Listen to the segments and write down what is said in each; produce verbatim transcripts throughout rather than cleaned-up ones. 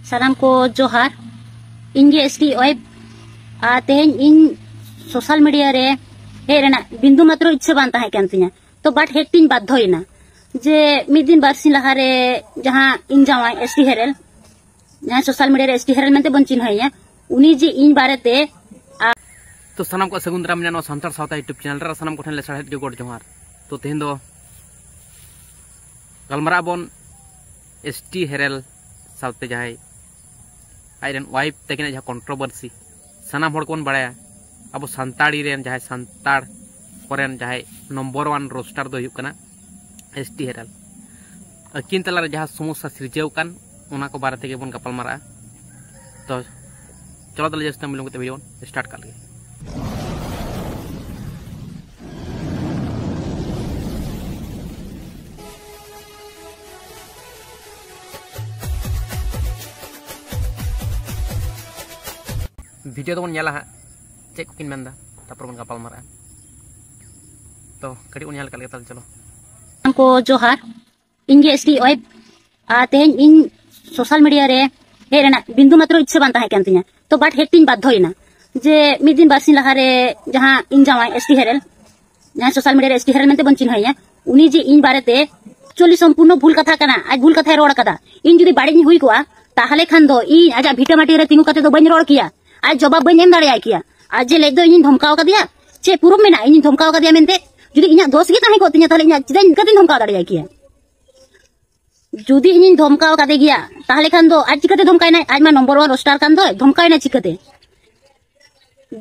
ᱥᱟᱱᱟᱢ ᱠᱚ ᱡᱚᱦᱟᱨ᱾ ᱤᱧ ᱜᱮ ᱮᱥ ᱴᱤ ᱚᱭᱮᱵ᱾ ᱟᱨ ᱛᱮᱦᱮᱧ ᱤᱧ ᱥᱳᱥᱟᱞ ᱢᱤᱰᱤᱭᱟ ᱨᱮ ᱦᱮᱡ ᱨᱮᱱᱟᱜ ᱵᱤᱱᱫᱩ ᱢᱟᱛᱨᱚ ᱤᱪᱪᱷᱟᱹ ᱵᱟᱝ ᱛᱟᱦᱮᱸ ᱠᱟᱱ ᱛᱤᱧᱟᱹ, ᱛᱚ ᱵᱟᱴ ᱦᱮᱡ ᱛᱤᱧ ᱵᱟᱫᱽᱫᱷᱚᱭᱮᱱᱟ᱾ ᱡᱮ ᱢᱤᱫ ᱫᱤᱱ ᱵᱟᱨᱥᱤᱧ ᱞᱟᱦᱟᱨᱮ ᱡᱟᱦᱟᱸ ᱤᱧ ᱡᱟᱶᱟᱭ ᱮᱥ ᱴᱤ ᱦᱮᱨᱮᱞ, ᱡᱟᱦᱟᱸᱭ ᱥᱳᱥᱟᱞ ᱢᱤᱰᱤᱭᱟ ᱨᱮ ᱮᱥ ᱴᱤ ᱦᱮᱨᱮᱞ ᱢᱮᱱᱛᱮ ᱵᱚᱱ ᱪᱤᱱᱦᱟᱹᱭᱮᱭᱟ, ᱩᱱᱤ ᱡᱮ ᱤᱧ ᱵᱟᱨᱮᱛᱮ ᱛᱚ ᱥᱟᱱᱟᱢ ᱠᱚ ᱥᱟᱹᱜᱩᱱ ᱫᱟᱨᱟᱢ ᱢᱮᱱᱟᱜᱼᱟ ᱱᱚᱣᱟ ᱥᱟᱱᱛᱟᱲ ᱥᱟᱶᱛᱟ YouTube ᱪᱮᱱᱮᱞ ᱨᱮ᱾ ᱥᱟᱱᱟᱢ ᱠᱚᱴᱷᱮᱱ ᱞᱮ ᱥᱟᱨᱦᱟᱣᱮᱫ ᱜᱮ ᱜᱚᱰ ᱡᱚᱦᱟᱨ᱾ ᱛᱚ ᱛᱮᱦᱮᱧ ᱫᱚ ᱜᱟᱞᱢᱟᱨᱟᱜ ᱟᱵᱚᱱ ᱮᱥ ᱴᱤ ᱦᱮᱨᱮᱞ ᱥᱟᱶᱛᱮ ᱡᱟᱦᱟᱸᱭ ᱟᱡᱨᱮᱱ ᱚᱣᱟᱭᱤᱯ ᱛᱟᱹᱠᱤᱱᱟᱜ ᱡᱟᱦᱟᱸ ᱠᱚᱱᱴᱨᱳᱵᱷᱟᱨᱥᱤ, ᱥᱟᱱᱟᱢ ᱦᱚᱲ ᱠᱚᱵᱚᱱ ᱵᱟᱲᱟᱭᱟ ᱟᱵᱚ ᱥᱟᱱᱛᱟᱲᱤ ᱨᱮᱱ ᱡᱟᱦᱟᱸᱭ ᱥᱟᱱᱛᱟᱲ ᱠᱚᱨᱮᱱ ᱡᱟᱦᱟᱸᱭ ᱱᱚᱢᱵᱚᱨ ᱳᱣᱟᱱ ᱨᱳᱥᱴᱟᱨ ᱫᱚ ᱦᱩᱭᱩᱜ ᱠᱟᱱᱟ ᱮᱥ ᱴᱤ ᱦᱮᱨᱮᱞ᱾ ᱟᱹᱠᱤᱱ ᱛᱟᱞᱟᱨᱮ ᱡᱟᱦᱟᱸ ᱥᱚᱢᱚᱥᱥᱟ ᱥᱤᱨᱡᱟᱹᱣ ᱟᱠᱟᱱ, ᱚᱱᱟ ᱠᱚ ᱵᱟᱨᱮ ᱛᱮᱜᱮ ᱵᱚᱱ ᱜᱟᱯᱟᱞ ᱢᱟᱨᱟᱜᱼᱟ᱾ ᱛᱚ ᱪᱚᱞᱚ ᱛᱟᱦᱞᱮ ᱡᱟᱹᱥᱛᱤ ᱵᱟᱝ ᱵᱤᱞᱚᱢ ᱠᱟᱛᱮ ᱵᱷᱤᱰᱤᱭᱳ ᱵᱚᱱ ᱥᱴᱟᱨᱴ ᱠᱟᱜ ᱞᱮᱜᱮ᱾ ᱵᱷᱤᱰᱤᱭᱳ ᱫᱚᱵᱚᱱ ᱧᱮᱞᱟ ᱦᱟᱸᱜ ᱪᱮᱫ ᱠᱚᱠᱤᱱ ᱢᱮᱱᱫᱟ, ᱛᱟᱨᱯᱚᱨ ᱵᱚᱱ ᱜᱟᱯᱟᱞ ᱢᱟᱨᱟᱜᱼᱟ᱾ ᱛᱚ ᱠᱟᱹᱴᱤᱡ ᱵᱚᱱ ᱧᱮᱞ ᱠᱟᱜ ᱞᱮᱜᱮ ᱛᱟᱦᱞᱮ, ᱪᱚᱞᱚ᱾ ᱥᱟᱱᱟᱢ ᱠᱚ ᱡᱚᱦᱟᱨ᱾ ᱤᱧ ᱜᱮ ᱮᱥ ᱴᱤ ᱚᱭᱮᱵ᱾ ᱟᱨ ᱛᱮᱦᱮᱧ ᱤᱧ ᱥᱳᱥᱟᱞ ᱢᱤᱰᱤᱭᱟ ᱨᱮ ᱦᱮᱡ ᱨᱮᱱᱟᱜ ᱵᱤᱱᱫᱩ ᱢᱟᱛᱨᱚ ᱤᱪᱪᱷᱟᱹ ᱵᱟᱝ ᱛᱟᱦᱮᱸ ᱠᱟᱱ ᱛᱤᱧᱟᱹ, ᱛᱚ ᱵᱟᱴ ᱦᱮᱡ ᱛᱤᱧ ᱵᱟᱫᱽᱫᱷᱚᱭᱮᱱᱟ᱾ ᱡᱮ ᱢᱤᱫ ᱫᱤᱱ ᱵᱟᱨᱥᱤᱧ ᱞᱟᱦᱟᱨᱮ ᱡᱟᱦᱟᱸ ᱤᱧ ᱡᱟᱶᱟᱭ ᱮᱥ ᱴᱤ ᱦᱮᱨᱮᱞ, ᱡᱟᱦᱟᱸᱭ ᱥᱳᱥᱟᱞ ᱢᱤᱰᱤᱭᱟ ᱨᱮ ᱮᱥ ᱴᱤ ᱦᱮᱨᱮᱞ ᱢᱮᱱᱛᱮ ᱵᱚᱱ ᱪᱤᱱᱦᱟᱹᱭᱮᱭᱟ, ᱩᱱᱤ ᱡᱮ ᱤᱧ ᱵᱟᱨᱮᱛᱮ ᱮᱠᱪᱩᱭᱮᱞᱤ ᱥᱚᱢᱯᱩᱨᱱᱚ ᱵᱷᱩᱞ ᱠᱟᱛᱷᱟ ᱠᱟᱱᱟ, ᱟᱡ ᱵᱷᱩᱞ ᱠᱟᱛᱷᱟᱭ ᱨᱚᱲ ᱠᱟᱫᱟ᱾ ᱤᱧ ᱡᱩᱫᱤ ᱵᱟᱹᱲᱤᱡ ᱤᱧ ᱦᱩᱭ ᱠᱚᱜᱼᱟ, ᱛᱟᱦᱞᱮ ᱠᱷᱟᱱ ᱫᱚ ᱤᱧ ᱟᱡᱟᱜ ᱵᱷᱤᱴᱟᱹ ᱢᱟᱹᱴᱤ ᱨᱮ ᱛᱤᱸᱜᱩ ᱠᱟᱛᱮ ᱫᱚ ᱵᱟᱹᱧ ᱨᱚᱲ ᱠᱮᱭᱟ, ᱟᱡ ᱡᱚᱵᱟᱵ ᱵᱟᱹᱧ ᱮᱢ ᱫᱟᱲᱮᱭᱟᱭ ᱠᱮᱭᱟ᱾ ᱟᱡ ᱡᱮ ᱞᱟᱹᱭ ᱫᱚ ᱤᱧᱤᱧ ᱫᱷᱚᱢᱠᱟᱣ ᱠᱟᱫᱮᱭᱟ, ᱪᱮᱫ ᱯᱩᱨᱩᱯ ᱢᱮᱱᱟᱜᱼᱟ ᱤᱧᱤᱧ ᱫᱷᱚᱢᱠᱟᱣ ᱠᱟᱫᱮᱭᱟ ᱢᱮᱱᱛᱮ? ᱡᱩᱫᱤ ᱤᱧᱟᱹᱜ ᱫᱳᱥ ᱜᱮ ᱛᱟᱦᱮᱸ ᱠᱚᱜ ᱛᱤᱧᱟ, ᱛᱟᱦᱞᱮ ᱤᱧᱟᱹᱜ ᱪᱮᱫᱟᱜ ᱤᱧ ᱪᱤᱠᱟᱹᱛᱤᱧ ᱫᱷᱚᱢᱠᱟᱣ ᱫᱟᱲᱮᱭᱟᱭ ᱠᱮᱭᱟ? ᱡᱩᱫᱤ ᱤᱧᱤᱧ ᱫᱷᱚᱢᱠᱟᱣ ᱠᱟᱫᱮ ᱜᱮᱭᱟ, ᱛᱟᱦᱞᱮ ᱠᱷᱟᱱ ᱫᱚ ᱟᱡ ᱪᱤᱠᱟᱹᱛᱮ ᱫᱷᱚᱢᱠᱟᱭᱱᱟᱭ? ᱟᱡ ᱢᱟ ᱱᱚᱢᱵᱚᱨ ᱳᱣᱟᱱ ᱨᱳᱥᱴᱟᱨ ᱠᱟᱱ ᱫᱚᱭ, ᱫᱷᱚᱢᱠᱟᱣᱮᱱᱟᱭ ᱪᱤᱠᱟᱹᱛᱮ?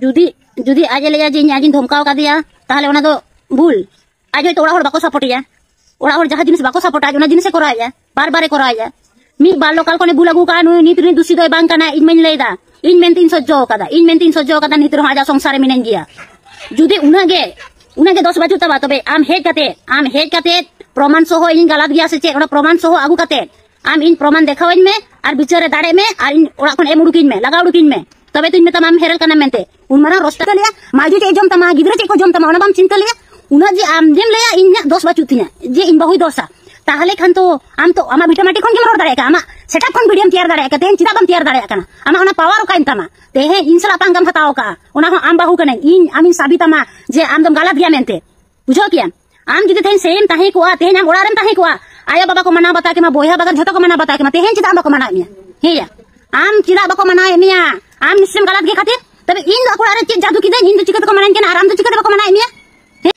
ᱡᱩᱫᱤ, ᱡᱩᱫᱤ ᱟᱡ ᱮ ᱞᱟᱹᱭᱟ ᱡᱮ ᱤᱧ ᱟᱡᱤᱧ ᱫᱷᱚᱢᱠᱟᱣ ᱠᱟᱫᱮᱭᱟ, ᱛᱟᱦᱞᱮ ᱚᱱᱟ ᱫᱚ ᱵᱷᱩᱞ᱾ ᱟᱡ ᱦᱚᱭᱛᱳ ᱚᱲᱟᱜ ᱦᱚᱲ ᱵᱟᱠᱚ ᱥᱟᱯᱳᱨᱴᱮᱭᱟ, ᱚᱲᱟᱜ ᱦᱚᱲ ᱡᱟᱦᱟᱸ ᱡᱤᱱᱤᱥ ᱵᱟᱠᱚ ᱥᱟᱯᱳᱨᱴᱟ, ᱟᱡ ᱚᱱᱟ ᱡᱤᱱᱤᱥᱮ ᱠᱚᱨᱟᱣᱮᱫᱼᱟ, ᱵᱟᱨ ᱵᱟᱨᱮ ᱠᱚᱨᱟᱣᱮᱫᱼᱟ᱾ ᱢᱤᱫ ᱵᱟᱨ ᱞᱳᱠᱟᱞ ᱠᱷᱚᱱᱮ ᱵᱩᱞ ᱟᱹᱜᱩ ᱠᱟᱜᱼᱟ, ᱱᱩᱭ ᱱᱤᱛ ᱨᱤᱱᱤᱡ ᱫᱩᱥᱤ ᱫᱚᱭ ᱵᱟᱝ ᱠᱟᱱᱟ, ᱤᱧ ᱢᱟᱧ ᱞᱟᱹᱭᱫᱟ, ᱤᱧ ᱢᱮᱱᱛᱮᱧ ᱥᱚᱡᱡᱚ ᱟᱠᱟᱫᱟ, ᱤᱧ ᱢᱮᱱᱛᱮᱧ ᱥᱚᱡᱡᱚ ᱟᱠᱟᱫᱟ, ᱱᱤᱛ ᱨᱮᱦᱚᱸ ᱟᱡᱟᱜ ᱥᱚᱝᱥᱟᱨ ᱨᱮ ᱢᱤᱱᱟᱹᱧ ᱜᱮᱭᱟ᱾ ᱡᱩᱫᱤ ᱩᱱᱟᱹᱜ ᱜᱮ, ᱩᱱᱟᱹᱜ ᱜᱮ ᱫᱳᱥ ᱵᱟᱹᱪᱩᱜ ᱛᱟᱢᱟ, ᱛᱚᱵᱮ ᱟᱢ ᱦᱮᱡ ᱠᱟᱛᱮ, ᱟᱢ ᱦᱮᱡ ᱠᱟᱛᱮ ᱯᱨᱚᱢᱟᱱ ᱥᱚᱦᱚ ᱤᱧ ᱜᱟᱞᱟᱛ ᱜᱮᱭᱟ ᱥᱮ ᱪᱮᱫ, ᱚᱱᱟ ᱯᱨᱚᱢᱟᱱ ᱥᱚᱦᱚ ᱟᱹᱜᱩ ᱠᱟᱛᱮ ᱟᱢ ᱤᱧ ᱯᱨᱚᱢᱟᱱ ᱫᱮᱠᱷᱟᱣᱟᱹᱧ ᱢᱮ, ᱟᱨ ᱵᱤᱪᱟᱹᱨ ᱨᱮ ᱫᱟᱲᱮᱜ ᱢᱮ, ᱟᱨ ᱤᱧ ᱚᱲᱟᱜ ᱠᱷᱚᱱ ᱮᱢ ᱩᱰᱩᱠᱤᱧ ᱢᱮ, ᱞᱟᱜᱟ ᱩᱰᱩᱠᱤᱧ ᱢᱮ, ᱛᱚᱵᱮ ᱛᱚᱧ ᱢᱮᱛᱟᱢᱟ ᱟᱢ ᱦᱮᱨᱮᱞ ᱠᱟᱱᱟᱢ ᱢᱮᱱᱛᱮ᱾ ᱩᱱ ᱢᱟᱨᱟᱝ ᱨᱳᱥᱴᱟᱨ ᱞᱮᱭᱟ, ᱢᱟᱹᱡᱷᱤ ᱪᱮᱫ ᱮ ᱡᱚᱢ ᱛᱟᱢᱟ, ᱜᱤᱫᱽᱨᱟᱹ ᱪᱮᱫ ᱠᱚ ᱡᱚᱢ ᱛᱟᱢᱟ, ᱚᱱᱟ ᱵᱟᱢ ᱪᱤᱱᱛᱟᱹ ᱞᱮᱭᱟ? ᱩᱱᱟᱹᱜ ᱡᱮ ᱟᱢ ᱡᱮᱢ ᱞᱟᱹᱭᱟ ᱤᱧᱟᱹᱜ ᱫᱳᱥ ᱵᱟᱹᱪᱩᱜ ᱛᱤᱧᱟ, ᱡᱮ ᱤᱧ ᱵᱟᱹᱦᱩᱭ ᱫᱳᱥᱟ, ᱛᱟᱦᱞᱮ ᱠᱷᱟᱱ ᱛᱚ ᱟᱢ ᱛᱚ ᱟᱢᱟᱜ ᱵᱷᱤᱴᱟᱹᱢᱟᱹᱴᱤ ᱠᱷᱚᱱ ᱜᱮᱢ ᱨᱚᱲ ᱫᱟᱲᱮᱭᱟᱜ ᱠᱟᱱᱟ, ᱟᱢᱟᱜ ᱥᱮᱴᱟᱯ ᱠᱷᱚᱱ ᱵᱷᱤᱰᱤᱭᱳᱢ ᱛᱮᱭᱟᱨ ᱫᱟᱲᱮᱭᱟᱜ ᱠᱟᱱᱟ᱾ ᱛᱮᱦᱮᱧ ᱪᱮᱫᱟᱜ ᱵᱟᱢ ᱛᱮᱭᱟᱨ ᱫᱟᱲᱮᱭᱟᱜ ᱠᱟᱱᱟ? ᱟᱢᱟᱜ ᱚᱱᱟ ᱯᱟᱣᱟᱨ ᱚᱠᱟᱭᱮᱱ ᱛᱟᱢᱟ? ᱛᱮᱦᱮᱧ ᱤᱧ ᱥᱟᱞᱟᱜ ᱯᱟᱝᱜᱟᱢ ᱦᱟᱛᱟᱣ ᱠᱟᱜᱼᱟ, ᱚᱱᱟ ᱦᱚᱸ ᱟᱢ ᱵᱟᱹᱦᱩ ᱠᱟᱹᱱᱟᱹᱧ, ᱤᱧ ᱟᱢᱤᱧ ᱥᱟᱵᱤ ᱛᱟᱢᱟ ᱡᱮ ᱟᱢ ᱫᱚᱢ ᱜᱟᱞᱟᱛ ᱜᱮᱭᱟ ᱢᱮᱱᱛᱮ᱾ ᱵᱩᱡᱷᱟᱹᱣ ᱠᱮᱭᱟᱢ? ᱟᱢ ᱡᱩᱫᱤ ᱛᱮᱦᱮᱧ ᱥᱮᱭᱮᱢ ᱛᱟᱦᱮᱸ ᱠᱚᱜᱼᱟ, ᱛᱮᱦᱮᱧ ᱟᱢ ᱚᱲᱟᱜ ᱨᱮᱢ ᱛᱟᱦᱮᱸ ᱠᱚᱜᱼᱟ, ᱟᱭᱳ ᱵᱟᱵᱟ ᱠᱚ ᱢᱟᱱᱟᱣ ᱵᱟᱛᱟᱣ ᱠᱮᱢᱟ, ᱵᱚᱭᱦᱟ ᱵᱟᱜᱟᱱ ᱡᱷᱚᱛᱚ ᱠᱚ ᱢᱟᱱᱟᱣ ᱵᱟᱛᱟᱣ ᱠᱮᱢᱟ, ᱛᱮᱦᱮᱧ ᱪᱮᱫᱟᱜ ᱵᱟᱠᱚ ᱢᱟᱱᱟᱣᱮᱫ ᱢᱮᱭᱟ? ᱦᱮᱸᱭᱟ, ᱟᱢ ᱪᱮᱫᱟᱜ ᱵᱟᱠᱚ ᱢᱟᱱᱟᱣᱮᱫ ᱢᱮᱭᱟ? ᱟᱢ ᱱᱤᱥᱪᱚᱭᱮᱢ ᱜᱟᱞᱟᱛ ᱜᱮ ᱠᱷᱟᱹᱛᱤᱨ᱾ ᱛᱚᱵᱮ ᱤᱧ ᱫᱚ ᱟᱠᱚ ᱚᱲᱟᱜ ᱨᱮ ᱪᱮᱫ ᱡᱟᱫᱩ ᱠᱤᱫᱟᱹᱧ, ᱤᱧ ᱫᱚ ᱪᱤᱠᱟᱹ ᱛᱮᱠᱚ ᱢᱟᱱᱟᱧ ᱠᱟᱱᱟ ᱟᱨ ᱟᱢ ᱫᱚ ᱪᱤᱠᱟᱹ ᱛᱮ ᱵᱟᱠᱚ ᱢᱟᱱᱟᱣᱮᱫ ᱢᱮᱭᱟ? ᱦᱮᱸ?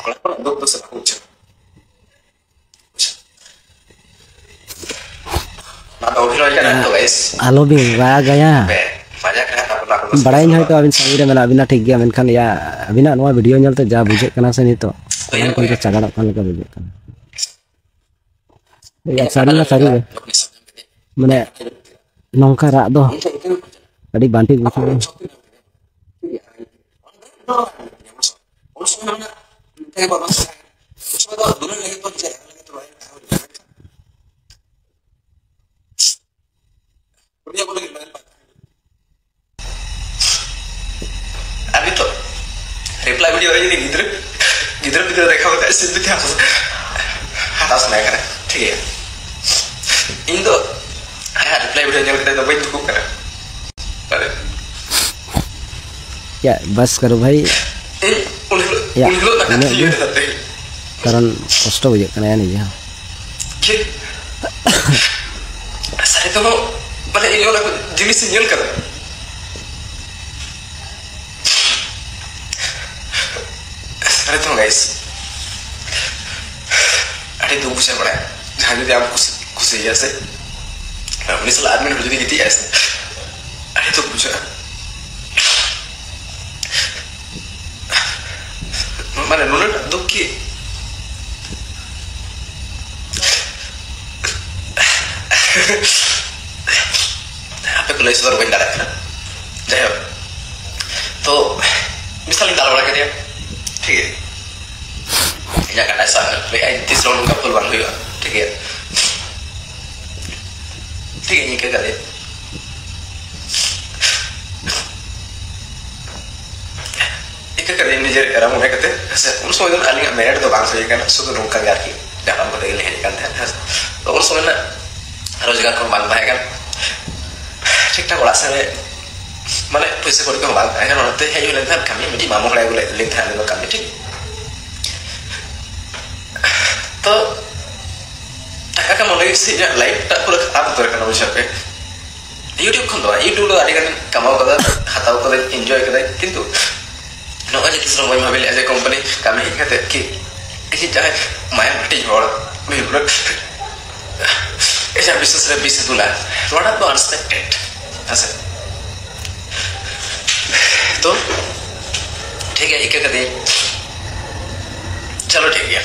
ᱚᱱᱟ ᱫᱚ ᱚᱵᱷᱤᱱᱚᱭ ᱠᱟᱱᱟ ᱛᱚ, guys᱾ ᱟᱞᱚᱵᱤᱱ ᱨᱟᱜᱟᱭᱟ᱾ ᱦᱮᱸ, ᱢᱟᱡᱟᱠ ᱨᱮ ᱦᱟᱸᱜ ᱟᱵᱚ ᱫᱚ ᱵᱟᱲᱟᱭᱟᱹᱧ ᱦᱚᱭᱛᱳ ᱟᱹᱵᱤᱱ ᱥᱟᱹᱢᱤᱞ ᱨᱮ ᱢᱮᱱᱟᱜ ᱵᱤᱱᱟ, ᱴᱷᱤᱠ ᱜᱮᱭᱟ, ᱢᱮᱱᱠᱷᱟᱱ ᱭᱟ, ᱟᱹᱵᱤᱱᱟᱜ ᱱᱚᱣᱟ ᱵᱷᱤᱰᱤᱭᱳ ᱧᱮᱞᱛᱮ ᱡᱟ ᱵᱩᱡᱷᱟᱹᱜ ᱠᱟᱱᱟ ᱥᱮ ᱱᱤᱛᱚᱜ, ᱦᱳᱭ, ᱥᱟᱱᱟᱢ ᱠᱷᱚᱱ ᱦᱳᱭ᱾ ᱪᱟᱜᱟᱲᱚᱜ ᱠᱟᱱ ᱞᱮᱠᱟ ᱵᱩᱡᱷᱟᱹᱜ ᱠᱟᱱᱟ᱾ ᱭᱟ, ᱥᱟᱹᱨᱤ ᱢᱟ ᱥᱟᱹᱨᱤ ᱜᱮ᱾ ᱢᱟᱱᱮ, ᱱᱚᱝᱠᱟ ᱨᱟᱜ ᱫᱚ ᱟᱹᱰᱤ ᱵᱟᱝ ᱴᱷᱤᱠ ᱵᱩᱡᱷᱟᱹᱜᱼᱟ᱾ ᱟᱨ ᱱᱤᱛᱚᱜ ᱨᱤᱯᱞᱟᱭ ᱵᱷᱤᱰᱤᱭᱳ ᱨᱮ ᱡᱩᱫᱤ ᱜᱤᱫᱽᱨᱟᱹ, ᱜᱤᱫᱽᱨᱟᱹ ᱯᱤᱫᱽᱨᱟᱹ ᱫᱮᱠᱷᱟᱣ ᱠᱟᱛᱮ ᱥᱤᱞᱯᱤ ᱛᱮ ᱦᱟᱛᱟᱣ ᱥᱟᱱᱟᱭᱮ ᱠᱟᱱᱟ, ᱴᱷᱤᱠ ᱜᱮᱭᱟ᱾ ᱤᱧ ᱫᱚ ᱟᱭᱟᱜ ᱨᱤᱯᱞᱟᱭ ᱵᱷᱤᱰᱤᱭᱳ ᱧᱮᱞ ᱠᱟᱛᱮ ᱫᱚ ᱵᱟᱹᱧ ᱫᱩᱠᱩᱜ ᱠᱟᱱᱟ᱾ ᱟᱨᱮ, ᱭᱟ, ᱵᱟᱥ ᱠᱟᱨᱳ ᱵᱷᱟᱭ᱾ ᱤᱧ ᱩᱱ ᱦᱤᱞᱳᱜ, ᱭᱟ, ᱩᱱ ᱦᱤᱞᱳᱜ ᱫᱟᱠᱟ ᱤᱱᱟᱹᱜ ᱛᱤᱧ ᱜᱮ᱾ ᱩᱭᱦᱟᱹᱨ ᱮᱫᱟ ᱛᱮᱦᱮᱧ᱾ ᱠᱟᱨᱚᱱ ᱠᱚᱥᱴᱚ ᱵᱩᱡᱷᱟᱹᱜ ᱠᱟᱱᱟ, ᱭᱟ, ᱱᱤᱡᱮ ᱦᱚᱸ᱾ ᱪᱮᱫ? ᱥᱟᱹᱨᱤ ᱛᱮᱦᱚᱸ, ᱢᱟᱱᱮ, ᱤᱧ ᱚᱱᱟ ᱠᱚ ᱡᱤᱱᱤᱥ ᱤᱧ ᱧᱮᱞ ᱠᱟᱫᱟ᱾ ᱥᱟᱹᱨᱤ ᱛᱮᱦᱚᱸ, guys, ᱟᱹᱰᱤ ᱫᱩᱠ ᱵᱩᱡᱷᱟᱹᱜ ᱠᱟᱱᱟ᱾ ᱡᱟᱦᱟᱸᱭ ᱡᱩᱫᱤ ᱟᱢ ᱠᱩᱥᱤ, ᱠᱩᱥᱤᱭᱟᱭᱟ ᱥᱮ, ᱩᱱᱤ ᱥᱟᱞᱟᱜ ᱟᱨ ᱢᱤᱫ ᱦᱚᱲ ᱡᱩᱫᱤ ᱜᱤᱛᱤᱡ ᱟᱭ ᱥᱮ, ᱟᱹᱰᱤ ᱫᱩᱠ ᱵᱩᱡᱷᱟᱹᱜᱼᱟ᱾ ᱢᱟᱱᱮ, ᱱᱩᱱᱟᱹᱜ ᱫᱩᱠ ᱠᱤ? ᱟᱯᱮ ᱠᱚ ᱞᱟᱹᱭ ᱥᱚᱫᱚᱨ ᱵᱟᱹᱧ ᱫᱟᱲᱮᱭᱟᱜ ᱠᱟᱱᱟ᱾ ᱡᱟᱭᱦᱳᱠ, ᱛᱚ, ᱵᱤᱥᱟᱞ ᱤᱧ ᱫᱟᱞ ᱵᱟᱲᱟ ᱠᱮᱫᱮᱭᱟ, ᱴᱷᱤᱠ ᱜᱮᱭᱟ᱾ ᱤᱧᱟᱹᱜ ᱠᱟᱴᱟᱭ ᱥᱟᱵ ᱞᱮᱫᱼᱟ, ᱛᱤᱥ ᱨᱮᱦᱚᱸ ᱱᱚᱝᱠᱟ ᱵᱷᱩᱞ ᱵᱟᱝ ᱦᱩᱭᱩᱜᱼᱟ, ᱴᱷᱤᱠ ᱜᱮᱭᱟ᱾ ᱴᱷᱤᱠ ᱜᱮᱭᱟ, ᱤᱱᱠᱟᱹ ᱠᱟᱛᱮ ᱤᱱᱠᱟᱹ ᱠᱟᱛᱮ ᱱᱤᱡᱮᱨ ᱮᱨᱟ ᱢᱚᱱᱮ ᱠᱟᱛᱮ, ᱦᱮᱸ ᱥᱮ, ᱩᱱ ᱥᱚᱢᱚᱭ ᱫᱚ ᱟᱹᱞᱤᱧᱟᱜ ᱢᱮᱨᱤᱴ ᱫᱚ ᱵᱟᱝ ᱦᱩᱭ ᱠᱟᱱᱟ, ᱥᱩᱫᱷᱩ ᱱᱚᱝᱠᱟ ᱜᱮ ᱟᱨᱠᱤ᱾ ᱡᱟᱱᱟᱢ ᱠᱟᱛᱮ ᱜᱮᱞᱤᱧ ᱦᱮᱡ ᱟᱠᱟᱱ ᱛᱟᱦᱮᱸᱫ᱾ ᱛᱚ ᱩᱱ ᱥᱚᱢᱚᱭ ᱨᱮᱱᱟᱜ ᱨᱳᱡᱽᱜᱟᱨ ᱠᱚᱦᱚᱸ ᱵᱟᱝ ᱛᱟᱦᱮᱸ ᱠᱟᱱᱟ, ᱴᱷᱤᱠ ᱴᱷᱟᱠ ᱚᱲᱟᱜ ᱥᱮᱱ ᱨᱮ ᱢᱟᱱᱮ ᱯᱩᱭᱥᱟᱹ ᱠᱚᱲᱤ ᱠᱚᱦᱚᱸ ᱵᱟᱝ ᱛᱟᱦᱮᱸ ᱠᱟᱱᱟ᱾ ᱚᱱᱟᱛᱮ ᱦᱮᱡ ᱦᱩᱭ ᱞᱮᱱ ᱛᱟᱦᱮᱸᱫ ᱠᱟᱹᱢᱤ, ᱢᱤᱫᱴᱤᱡ ᱢᱟᱢᱚ ᱦᱚᱲ ᱟᱹᱜᱩ ᱞᱮᱫ ᱞᱤᱧ ᱛᱟᱦᱮᱸᱫ ᱩᱱᱤ ᱫᱚ ᱠᱟᱹᱢᱤ, ᱴᱷᱤᱠ᱾ ᱛᱚ ᱴᱟᱠᱟ ᱠᱟᱢᱟᱣ ᱞᱟᱹᱜᱤᱫ ᱥᱮ ᱤᱧᱟᱹᱜ ᱞᱟᱭᱤᱯᱷ ᱴᱟᱜ ᱯᱩᱨᱟᱹ ᱠᱷᱟᱨᱟᱯ ᱩᱛᱟᱹᱨ ᱠᱟᱱᱟ, ᱵᱩᱡᱷᱟᱹᱣ ᱯᱮ᱾ YouTube ᱠᱷᱚᱱ ᱫᱚ ᱵᱟᱝ, YouTube ᱨᱮ ᱟᱹᱰᱤ ᱜᱟᱱ ᱠᱟᱢᱟᱣ ᱠᱟᱫᱟ, ᱦᱟᱛᱟᱣ ᱠᱟᱫᱟᱹᱧ, ᱮᱱᱡᱚᱭ ᱠᱟᱫᱟᱹᱧ, ᱠᱤᱱᱛᱩ ᱱᱚᱜᱼᱚᱭ ᱡᱮ ᱛᱤᱥ ᱨᱮᱦᱚᱸ ᱵᱟᱹᱧ ᱵᱷᱟᱵᱤ ᱞᱮᱫᱼᱟ ᱡᱮ ᱠᱳᱢᱯᱟᱱᱤ ᱠᱟᱹᱢᱤ ᱦᱮᱡ ᱠᱟᱛᱮ ᱠᱤ ᱤᱧ ᱡᱟᱦᱟᱸᱭ ᱢᱟᱭᱟᱢ ᱦᱟᱹᱴᱤᱧ ᱦᱚᱲ ᱩᱱᱤ ᱯᱩᱨᱟᱹ ᱮᱴᱟᱜ ᱵᱤᱥᱮᱥ ᱨᱮ ᱵᱤᱥ ᱮ ᱫᱩᱞᱟ, ᱱᱚᱣᱟ ᱫᱚ ᱟᱱᱮᱠᱥᱯᱮᱠᱴᱮᱰ᱾ ᱦᱮᱸᱥᱮ? ᱛᱚ ᱴᱷᱤᱠ ᱜᱮᱭᱟ, ᱤᱠᱟᱹ ᱠᱟᱛᱮ ᱪᱚᱞᱚ ᱴᱷᱤᱠ ᱜᱮᱭᱟ,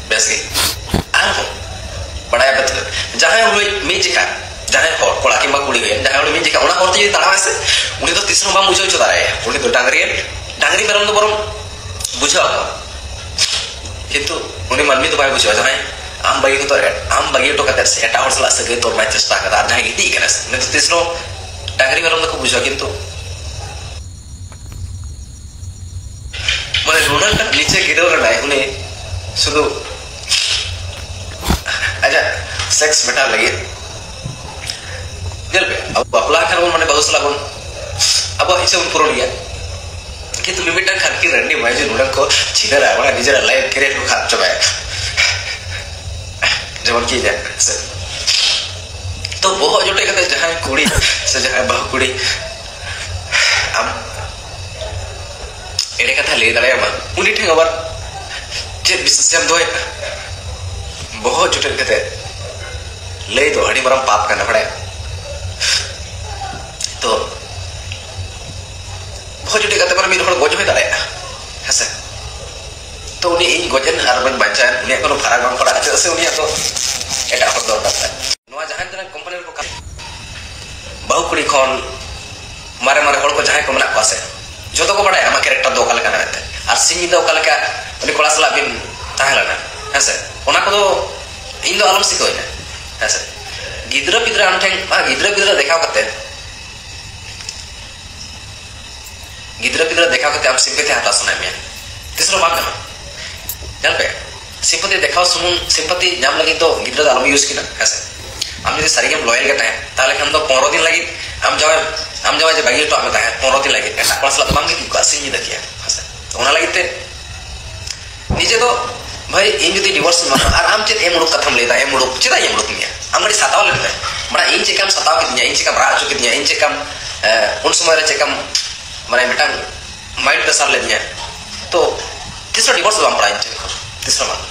ᱵᱮᱥ ᱜᱮ᱾ ᱟᱨᱦᱚᱸ ᱵᱟᱲᱟᱭ ᱟᱯᱮ ᱛᱚ, ᱡᱟᱦᱟᱸᱭ ᱦᱚᱲ ᱢᱤᱫ ᱡᱚᱠᱷᱟ, ᱡᱟᱦᱟᱸᱭ ᱦᱚᱲ ᱠᱚᱲᱟ ᱠᱤᱝᱵᱟ ᱠᱩᱲᱤ ᱦᱩᱭᱮᱱ, ᱡᱟᱦᱟᱸᱭ ᱦᱚᱲ ᱢᱤᱫ ᱡᱚᱠᱷᱟ ᱚᱱᱟ ᱦᱚᱨ ᱛᱮ ᱡᱩᱫᱤ ᱛᱟᱲᱟᱢᱟᱭ ᱥᱮ, ᱩᱱᱤ ᱫᱚ ᱛᱤᱥ ᱦᱚᱸ ᱵᱟᱢ ᱵᱩᱡᱷᱟᱹᱣ ᱦᱚᱪᱚ ᱫᱟᱲᱮᱭᱟᱭᱟ᱾ ᱩᱱᱤ ᱫᱚ ᱰᱟᱝᱨᱤ, ᱰᱟᱝᱨᱤ ᱢᱮᱨᱚᱢ ᱫᱚ ᱵᱚᱨᱚᱝ ᱵᱩᱡᱷᱟᱹᱣ ᱟᱠᱚ, ᱠᱤᱱᱛᱩ ᱩᱱᱤ ᱢᱟᱹᱱᱢᱤ ᱫᱚ ᱵᱟᱭ ᱵᱩᱡᱷᱟᱹᱣᱟ᱾ ᱡᱟᱦᱟᱸᱭ ᱟᱢ ᱵᱟᱹᱜᱤ ᱦᱚᱴᱚ, ᱟᱢ ᱵᱟᱹᱜᱤ ᱦᱚᱴᱚ ᱠᱟᱛᱮ ᱥᱮ ᱮᱴᱟᱜ ᱦᱚᱲ ᱥᱟᱞᱟᱜ ᱥᱟᱹᱜᱟᱹᱭ ᱛᱚᱨ ᱨᱮᱱᱟᱜ ᱪᱮᱥᱴᱟ ᱠᱟᱫᱟ, ᱟᱨ ᱡᱟᱦᱟᱸᱭ ᱜᱤᱛᱤᱡ ᱠᱟᱱᱟ ᱥᱮ, ᱩᱱᱤ ᱫᱚ ᱛᱤᱥ ᱨᱮᱦᱚᱸ ᱰᱟᱝᱨᱤ ᱢᱮᱨᱚᱢ ᱫᱚᱠᱚ ᱵᱩᱡᱷᱟᱹᱣᱟ, ᱠᱤᱱᱛᱩ ᱢᱟᱱᱮ ᱱᱩᱱᱟᱹᱜ ᱴᱟ ᱱᱤᱪᱮ ᱜᱤᱨᱟᱹᱣ ᱞᱮᱱᱟᱭ ᱩᱱᱤ ᱥᱩᱫᱷᱩ ᱟᱡᱟᱜ ᱥᱮᱠᱥ ᱢᱮᱴᱟᱣ ᱞᱟᱹᱜᱤᱫ᱾ ᱧᱮᱞ ᱯᱮ, ᱟᱵᱚ ᱵᱟᱯᱞᱟ ᱠᱷᱟᱱ ᱵᱚᱱ, ᱢᱟᱱᱮ ᱵᱟᱹᱦᱩ ᱥᱟᱞᱟᱜ ᱵᱚᱱ ᱟᱵᱚᱣᱟᱜ ᱤᱪᱪᱷᱟᱹ ᱵᱚᱱ ᱯᱩᱨᱚᱱ ᱜᱮᱭᱟ, ᱠᱤᱱᱛᱩ ᱢᱤᱢᱤᱫᱴᱟᱝ ᱠᱷᱟᱱᱠᱤ ᱨᱟᱺᱰᱤ ᱢᱟᱹᱭ ᱡᱮ ᱱᱚᱰᱮ ᱠᱚ ᱪᱷᱤᱱᱟᱹᱨᱟ, ᱢᱟᱱᱮ ᱱᱤᱡᱮᱨᱟᱜ ᱞᱟᱭᱤᱯᱷ ᱠᱮᱨᱤᱭᱟᱨ ᱠᱚ ᱠᱷᱟᱨᱟᱯ ᱪᱟᱵᱟᱭᱟ᱾ ᱡᱮᱢᱚᱱ ᱠᱤ ᱤᱧᱟᱹᱜ ᱥᱮ᱾ ᱛᱚ ᱵᱚᱦᱚᱜ ᱡᱚᱴᱮᱫ ᱠᱟᱛᱮ ᱡᱟᱦᱟᱸᱭ ᱠᱩᱲᱤ ᱥᱮ ᱡᱟᱦᱟᱸᱭ ᱵᱟᱹᱦᱩ ᱠᱩᱲᱤ ᱟᱢ ᱮᱲᱮ ᱠᱟᱛᱷᱟ ᱞᱟᱹᱭ ᱫᱟᱲᱮᱭᱟᱢᱟ, ᱩᱱᱤ ᱴᱷᱮᱱ ᱟᱵᱟᱨ ᱪᱮᱫ ᱵᱤᱥᱥᱟᱥ ᱮᱢ ᱫᱚᱦᱚᱭᱟ? ᱵᱚᱦᱚᱜ ᱡᱚᱴᱮᱫ ᱠᱟᱛᱮ ᱞᱟᱹᱭ ᱫᱚ ᱟᱹᱰᱤ ᱢᱟᱨᱟᱝ ᱯᱟᱯ ᱠᱟᱱᱟ, ᱵᱟᱲᱟᱭᱟ? ᱛᱚ ᱵᱚᱦᱚᱜ ᱡᱚᱴᱮᱫ ᱠᱟᱛᱮ ᱢᱟᱱᱮ ᱢᱤᱫ ᱦᱚᱲ ᱜᱚᱡ ᱦᱚᱸᱭ ᱫᱟᱲᱮᱭᱟᱜᱼᱟ, ᱦᱮᱸᱥᱮ? ᱛᱚ ᱩᱱᱤ ᱤᱧ ᱜᱚᱡ ᱮᱱ ᱟᱨ ᱵᱟᱹᱧ ᱵᱟᱧᱪᱟᱣ ᱮᱱ, ᱩᱱᱤᱭᱟᱜ ᱠᱳᱱᱳ ᱯᱷᱟᱨᱟᱠ ᱵᱟᱝ ᱯᱟᱲᱟᱜᱼᱟ, ᱪᱮᱫᱟᱜ ᱥᱮ ᱩᱱᱤᱭᱟᱜ ᱫᱚ ᱮᱴᱟᱜ ᱦᱚᱲ ᱫᱚᱨᱠᱟᱨ ᱛᱟᱭ᱾ ᱱᱚᱣᱟ ᱡᱟᱦᱟᱸ ᱛᱤᱱᱟᱹᱜ ᱠᱳᱢᱯᱟᱱᱤ ᱨᱮᱠᱚ ᱠᱟᱹᱢᱤ, ᱵᱟᱹᱦᱩ ᱠᱩᱲᱤ ᱠᱷᱚᱱ ᱢᱟᱨᱮ ᱢᱟᱨᱮ ᱦᱚᱲ ᱠᱚ ᱡᱟᱦᱟᱸᱭ ᱠᱚ ᱢᱮᱱᱟᱜ ᱠᱚᱣᱟ ᱥᱮ, ᱡᱚᱛᱚ ᱠᱚ ᱵᱟᱲᱟᱭᱟ ᱟᱢᱟᱜ ᱠᱮᱨᱮᱠᱴᱟᱨ ᱫᱚ ᱚᱠᱟ ᱞᱮᱠᱟᱱᱟ ᱢᱮᱱᱛᱮ, ᱟᱨ ᱥᱤᱧ ᱧᱤᱫᱟᱹ ᱚᱠᱟ ᱞᱮᱠᱟ ᱩᱱᱤ ᱠᱚᱲᱟ ᱥᱟᱞᱟᱜ ᱵᱤᱱ ᱛᱟᱦᱮᱸ ᱞᱮᱱᱟ, ᱦᱮᱸᱥᱮ? ᱚᱱᱟ ᱠᱚᱫᱚ ᱤᱧ ᱫᱚ ᱟᱞᱚᱢ ᱥᱤᱠᱷᱟᱹᱣᱤᱧᱟ, ᱦᱮᱸᱥᱮ? ᱜᱤᱫᱽᱨᱟᱹ ᱯᱤᱫᱽᱨᱟᱹ ᱟᱢ ᱴᱷᱮᱱ, ᱟᱨ ᱜᱤᱫᱽᱨᱟᱹ ᱯᱤᱫᱽᱨᱟᱹ ᱫᱮᱠᱷᱟᱣ ᱠᱟᱛᱮ, ᱜᱤᱫᱽᱨᱟᱹ ᱯᱤᱫᱽᱨᱟᱹ ᱫᱮᱠᱷᱟᱣ ᱠᱟᱛᱮ ᱟᱢ ᱥᱤᱢᱯᱮᱛᱷᱤ ᱦᱟᱛᱟᱣ ᱥᱟᱱᱟᱭᱮᱫ ᱢᱮᱭᱟ, ᱛᱤᱥ ᱨᱮᱦᱚᱸ ᱵᱟᱝ ᱜᱟᱱᱚᱜᱼᱟ᱾ ᱧᱮᱞ ᱯᱮ, ᱥᱤᱢᱯᱟᱛᱤ ᱫᱮᱠᱷᱟᱣ ᱥᱩᱢᱩᱝ, ᱥᱤᱢᱯᱟᱛᱤ ᱧᱟᱢ ᱞᱟᱹᱜᱤᱫ ᱫᱚ ᱜᱤᱫᱽᱨᱟᱹ ᱫᱚ ᱟᱞᱚᱢ ᱤᱭᱩᱡᱽ ᱠᱤᱱᱟ, ᱦᱮᱸᱥᱮ? ᱟᱢ ᱡᱩᱫᱤ ᱥᱟᱹᱨᱤᱜᱮᱢ ᱞᱚᱭᱟᱞ ᱜᱮ ᱛᱟᱦᱮᱸ, ᱛᱟᱦᱚᱞᱮ ᱠᱷᱟᱱ ᱫᱚ ᱯᱚᱱᱨᱚ ᱫᱤᱱ ᱞᱟᱹᱜᱤᱫ ᱟᱢ ᱡᱟᱶᱟᱭ, ᱟᱢ ᱡᱟᱶᱟᱭ ᱡᱮ ᱵᱟᱹᱜᱤ ᱦᱚᱴᱚᱣᱟᱜ ᱢᱮ ᱛᱟᱦᱮᱸ ᱯᱚᱱᱨᱚ ᱫᱤᱱ ᱞᱟᱹᱜᱤᱫ, ᱮᱴᱟᱜ ᱠᱚᱲᱟ ᱥᱟᱞᱟᱜ ᱫᱚ ᱵᱟᱢ ᱜᱤᱛᱤᱡ ᱠᱚᱜᱼᱟ ᱥᱤᱧ ᱧᱤᱫᱟᱹ ᱠᱮᱭᱟ, ᱦᱮᱸᱥᱮ? ᱛᱚ ᱚᱱᱟ ᱞᱟᱹᱜᱤᱫ ᱛᱮ ᱱᱤᱡᱮ ᱫᱚ, ᱵᱷᱟᱹᱭ, ᱤᱧ ᱡᱩᱫᱤ ᱰᱤᱵᱷᱳᱨᱥ ᱤᱧ ᱮᱢᱟᱢᱟ, ᱟᱨ ᱟᱢ ᱪᱮᱫ ᱮᱢ ᱩᱰᱩᱠ ᱠᱟᱛᱷᱟᱢ ᱞᱟᱹᱭᱫᱟ? ᱮᱢ ᱩᱰᱩᱠ, ᱪᱮᱫᱟᱜ ᱤᱧ ᱩᱰᱩᱠ ᱢᱮᱭᱟ? ᱟᱢ ᱠᱟᱹᱴᱤᱡ ᱥᱟᱛᱟᱣ ᱞᱮᱱ ᱢᱮ᱾ ᱢᱟᱱᱮ, ᱤᱧ ᱪᱮᱫᱠᱟᱢ ᱥᱟᱛᱟᱣ ᱠᱤᱫᱤᱧᱟ, ᱤᱧ ᱪᱮᱫᱠᱟᱢ ᱨᱟᱜ ᱦᱚᱪᱚ ᱠᱤᱫᱤᱧᱟ, ᱤᱧ ᱪᱮᱫᱠᱟᱢ, ᱮ, ᱩᱱ ᱥᱚᱢᱚᱭ ᱨᱮ ᱪᱮᱫᱠᱟᱢ, ᱢᱟᱱᱮ, ᱢᱤᱫᱴᱟᱝ ᱢᱟᱭᱤᱱᱰ ᱯᱨᱮᱥᱟᱨ ᱞᱮᱫᱤᱧᱟ, ᱛᱚ ᱛᱤᱥ ᱦᱚᱸ ᱰᱤᱵᱷᱳᱨᱥ ᱫᱚ ᱵᱟᱢ ᱯᱟᱲᱟᱜᱼᱟ ᱤᱧ ᱴᱷᱮᱱ ᱠᱷᱚᱱ, ᱛᱤᱥ ᱦᱚᱸ ᱵᱟᱝ᱾